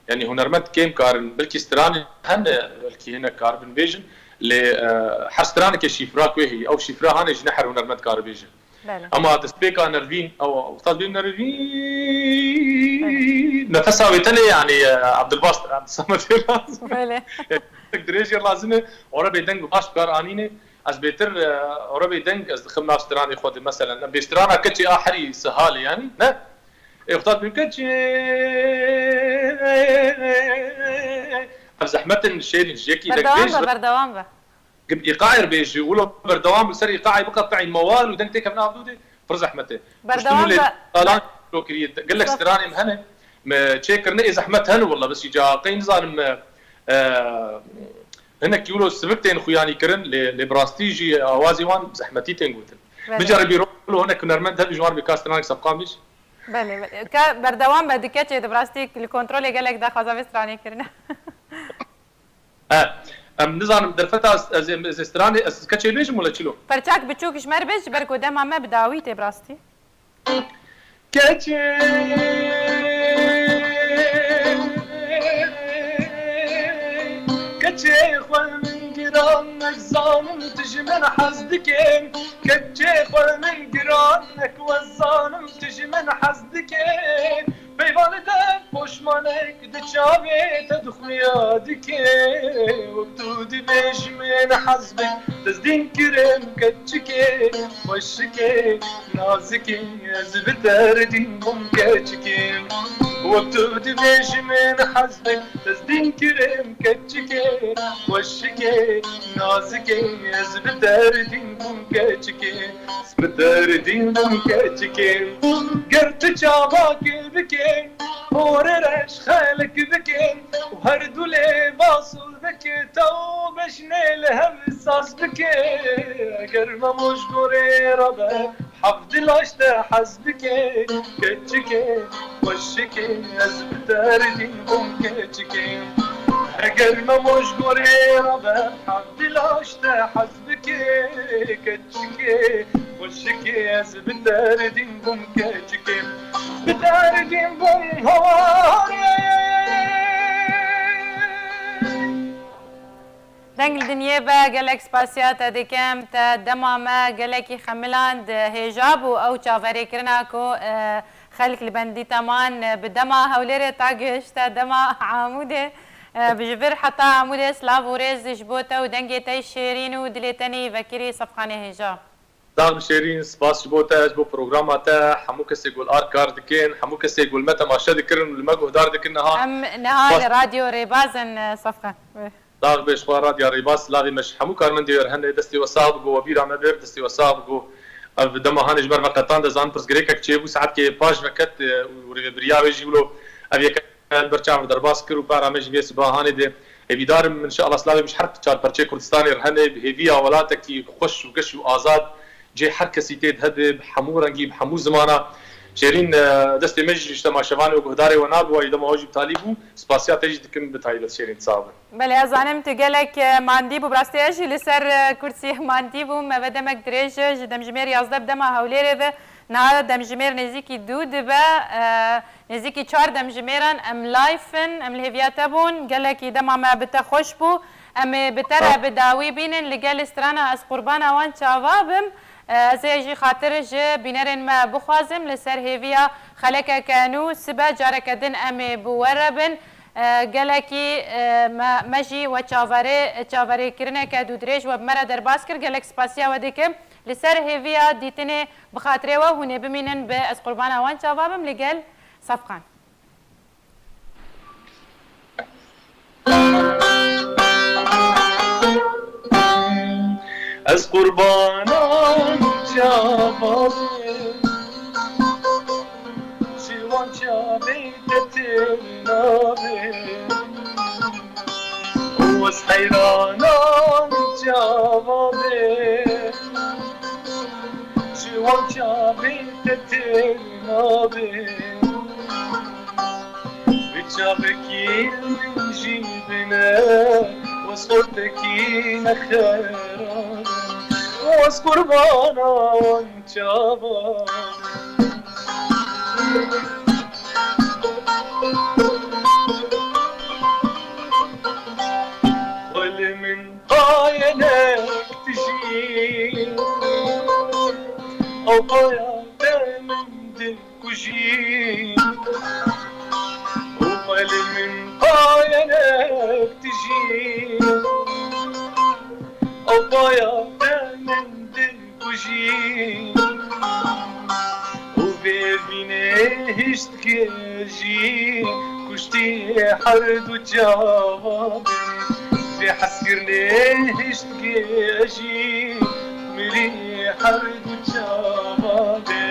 yanî hunermend kêm karin, belkî stranê hene, belkî hinek karibin bêjin, lê, e, her straneke şîfra ku heye, ew şîfra hane jî ne her hunermend kare bêje. Belê. Ama destpêka nervîn, ew, Ustaz Bîm nervîn, nefesa wê tenê, yanî, e, Abdulbast, Abdulsamad lazim. Belê. Tek dirêj ye lazim e, orebê deng baş kar anîne. Ez bêtir, e, orebê deng ez dixim nav stranê xwe de, meselen, em bê strana keçê a herî sihalê, yanî, ne? Ê Ustaz Bîm keçê, ev zehmetin Şêrîn, ji yekî deng Berdewam bêj be, berdewam be. Gib îqaê re bêjî, wilo berdewam li ser îqaê biqeteîn mewal û deng têkevin av dûdê, pir zehmet e. Berdewam be. Piştî wilo salan şokiriyê, gelek stranê min hene, me çêkirine ê zehmet hene willa, bes îca qey nizanim, e, e, hinek wilo sivik tên xuyanî kirin, lê, lê bi rastî jî awazê wan zehmetî tên gotin. Belê. Bicaribî rol û hinek hunermend hebî ji wan bî ka stranek Sefqan bî. Belê, belê. Ke berdewam be, di keçê de bi rastî li kontrolê gelek daxwaza vê stranê kirine. E, em nizanim derfeta ez, ez, ez, ez stranê, ez keçê bêjim wala çilo? Perçak biçûk ji me re bêj, ji ber ku dema me bi dawî tê bi rastî. Keçê, keçê xwe min giran, ez zanim tu ji min hez dikê. Keçê xwe min giran, ez zanim tu ji min hez dikê. Peyva li dev poşmanek di çavê te di xuya dikê. Wek tu dibêjî min hez bik, tezdîn kirim keçikê, xweşikê, nazikê, ez bi derdî bûm keçikê. Wek tu dibêjî min hez bik, tezdîn kirim keçikê, xweşikê, nazikê, ez bi derdî bûm keçikê. Bi derdî bûm keçikê, ger tu çavakê bikê, porê reş xelek bikê, û her du lê basûr bikê, te û bejnê li hev saz bikê. Eger Memo ji gorê re be, hevdî laş te hez bikê, keçikê, xweşikê, ez bi derdî bûm keçikê. Eger Memo ji gorê re be, hevdî laş te hez bikê, keçikê, xweşikê, ez bi derdî bûm keçikê, bi derdî bûm hawarê. Deng li dinyê be, gelek spasiya te dikim. Te dema me gelekî xemiland, hêja bû ew çaverêkirina ku, e, xelk li bendî te man, e, bi dema Hewlêrê ta gihişte dema Amûdê. E, bi ji vir heta Amûdê silav û rêz ji bo te û dengê te yî şêrîn û dilê te neyî vekirî Sefqanê hêja. Dax bi şêrîn, spas ji bo te, ji bo programa te, hemû kesê ku li ar kar dikin, hemû kesê ku li me temaşe dikirin û li me guhdar dikin niha. Em niha Spas. Li Radyo Rêbaz in, e, Sefqan. Dax be ji xwe Radya Rêbaz, silavê me ji hemû karmendê we re hene, destê we sax bigo, we bîra me bir, destê we sax bigo. Ev dema hanê ji ber veqetan de zan pirsgirêkek çêbû, saetkê paş veket, e, û rêvebiriya wê jî wilo ev yeke li ber çav derbas kir û para me jî vê siba hanê de. Hêvîdar im, inşallah, silavê min ji her çar perçeyê Kurdistanê re hene, bi hêviya welatekî xweş û geş û azad, cihê her kesî tê de hebe, bi hemû rengî, bi hemû zimana. Şêrîn, e, destê me jî ji temaşevanê û guhdarê we nabû, wayî dema we jî bi talî bû. Spasiya te jî dikim bi taybet Şêrîn, sax be. Belê, ez zanim tu gelek, e, mandî bû. Bi rastî ez jî li ser, e, kursiyê mandî bûm. Me ve demek dirêj ji demjimêr yazdeh bi dema Hewlêrê ve. Niha demjimêr nêzîkî du dibe, e, nêzîkî çar demjimêran em live in, em li hêviya te bûn. Gelekî dema me bi te xweş bû. Em ê bi te re bi dawî bînin. Li gel strana Ez Qurbana Wan Çava Bim. E, ez ê jî xatir ji bînerên me bixwazim li ser hêviya xelekeke nû sibe careke din em ê bi we re bin. E, gelekî, e, me, me jî we çaverê, çaverêkirineke dûdirêj we bi me re derbas kir. Gelek spasiya we dikim. Li ser hêviya dîtinê bi xatirê we hûn ê bimînin bi Ez Qurbana Wan Çava Bim li gel Sefqan. Ez qurbana çava bim, ji wan çavê te têr nabim. Û ez heyrana çava bim, ji wan çavê te têr nabim. Bi çavekî min jî bine, wez xortekî nexerane, wez qurbana wan çava. Xwelê min qayenek dijî, ew qaya te min di kujî. Û xwelê min qayenek dijî, ew qaya te min di kujî. Û vê vînê hişt gejî, kuştî her du çava bê. Vê hezkirinê hişt gejî, mirî her du çava bê.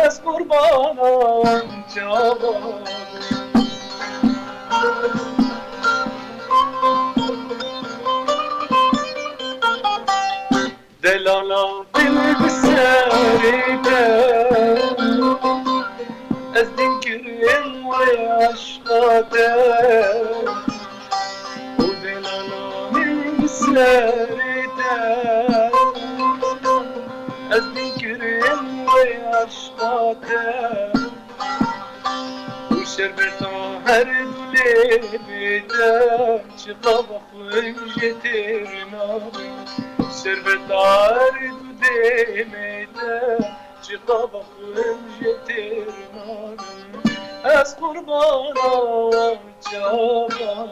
Ez qurbana wan çava bim. Delala dil bi ser Bête ez dîn kirin wê eşqa te û delala min serê te. Ez dîn kirin wê eşqa te û şerbeta her du lê bête. Çiqava xwim jê têr nabim, şerbeta her du demê te. Çiqava xwim jê têr nabim, ez qurbana wan çavan.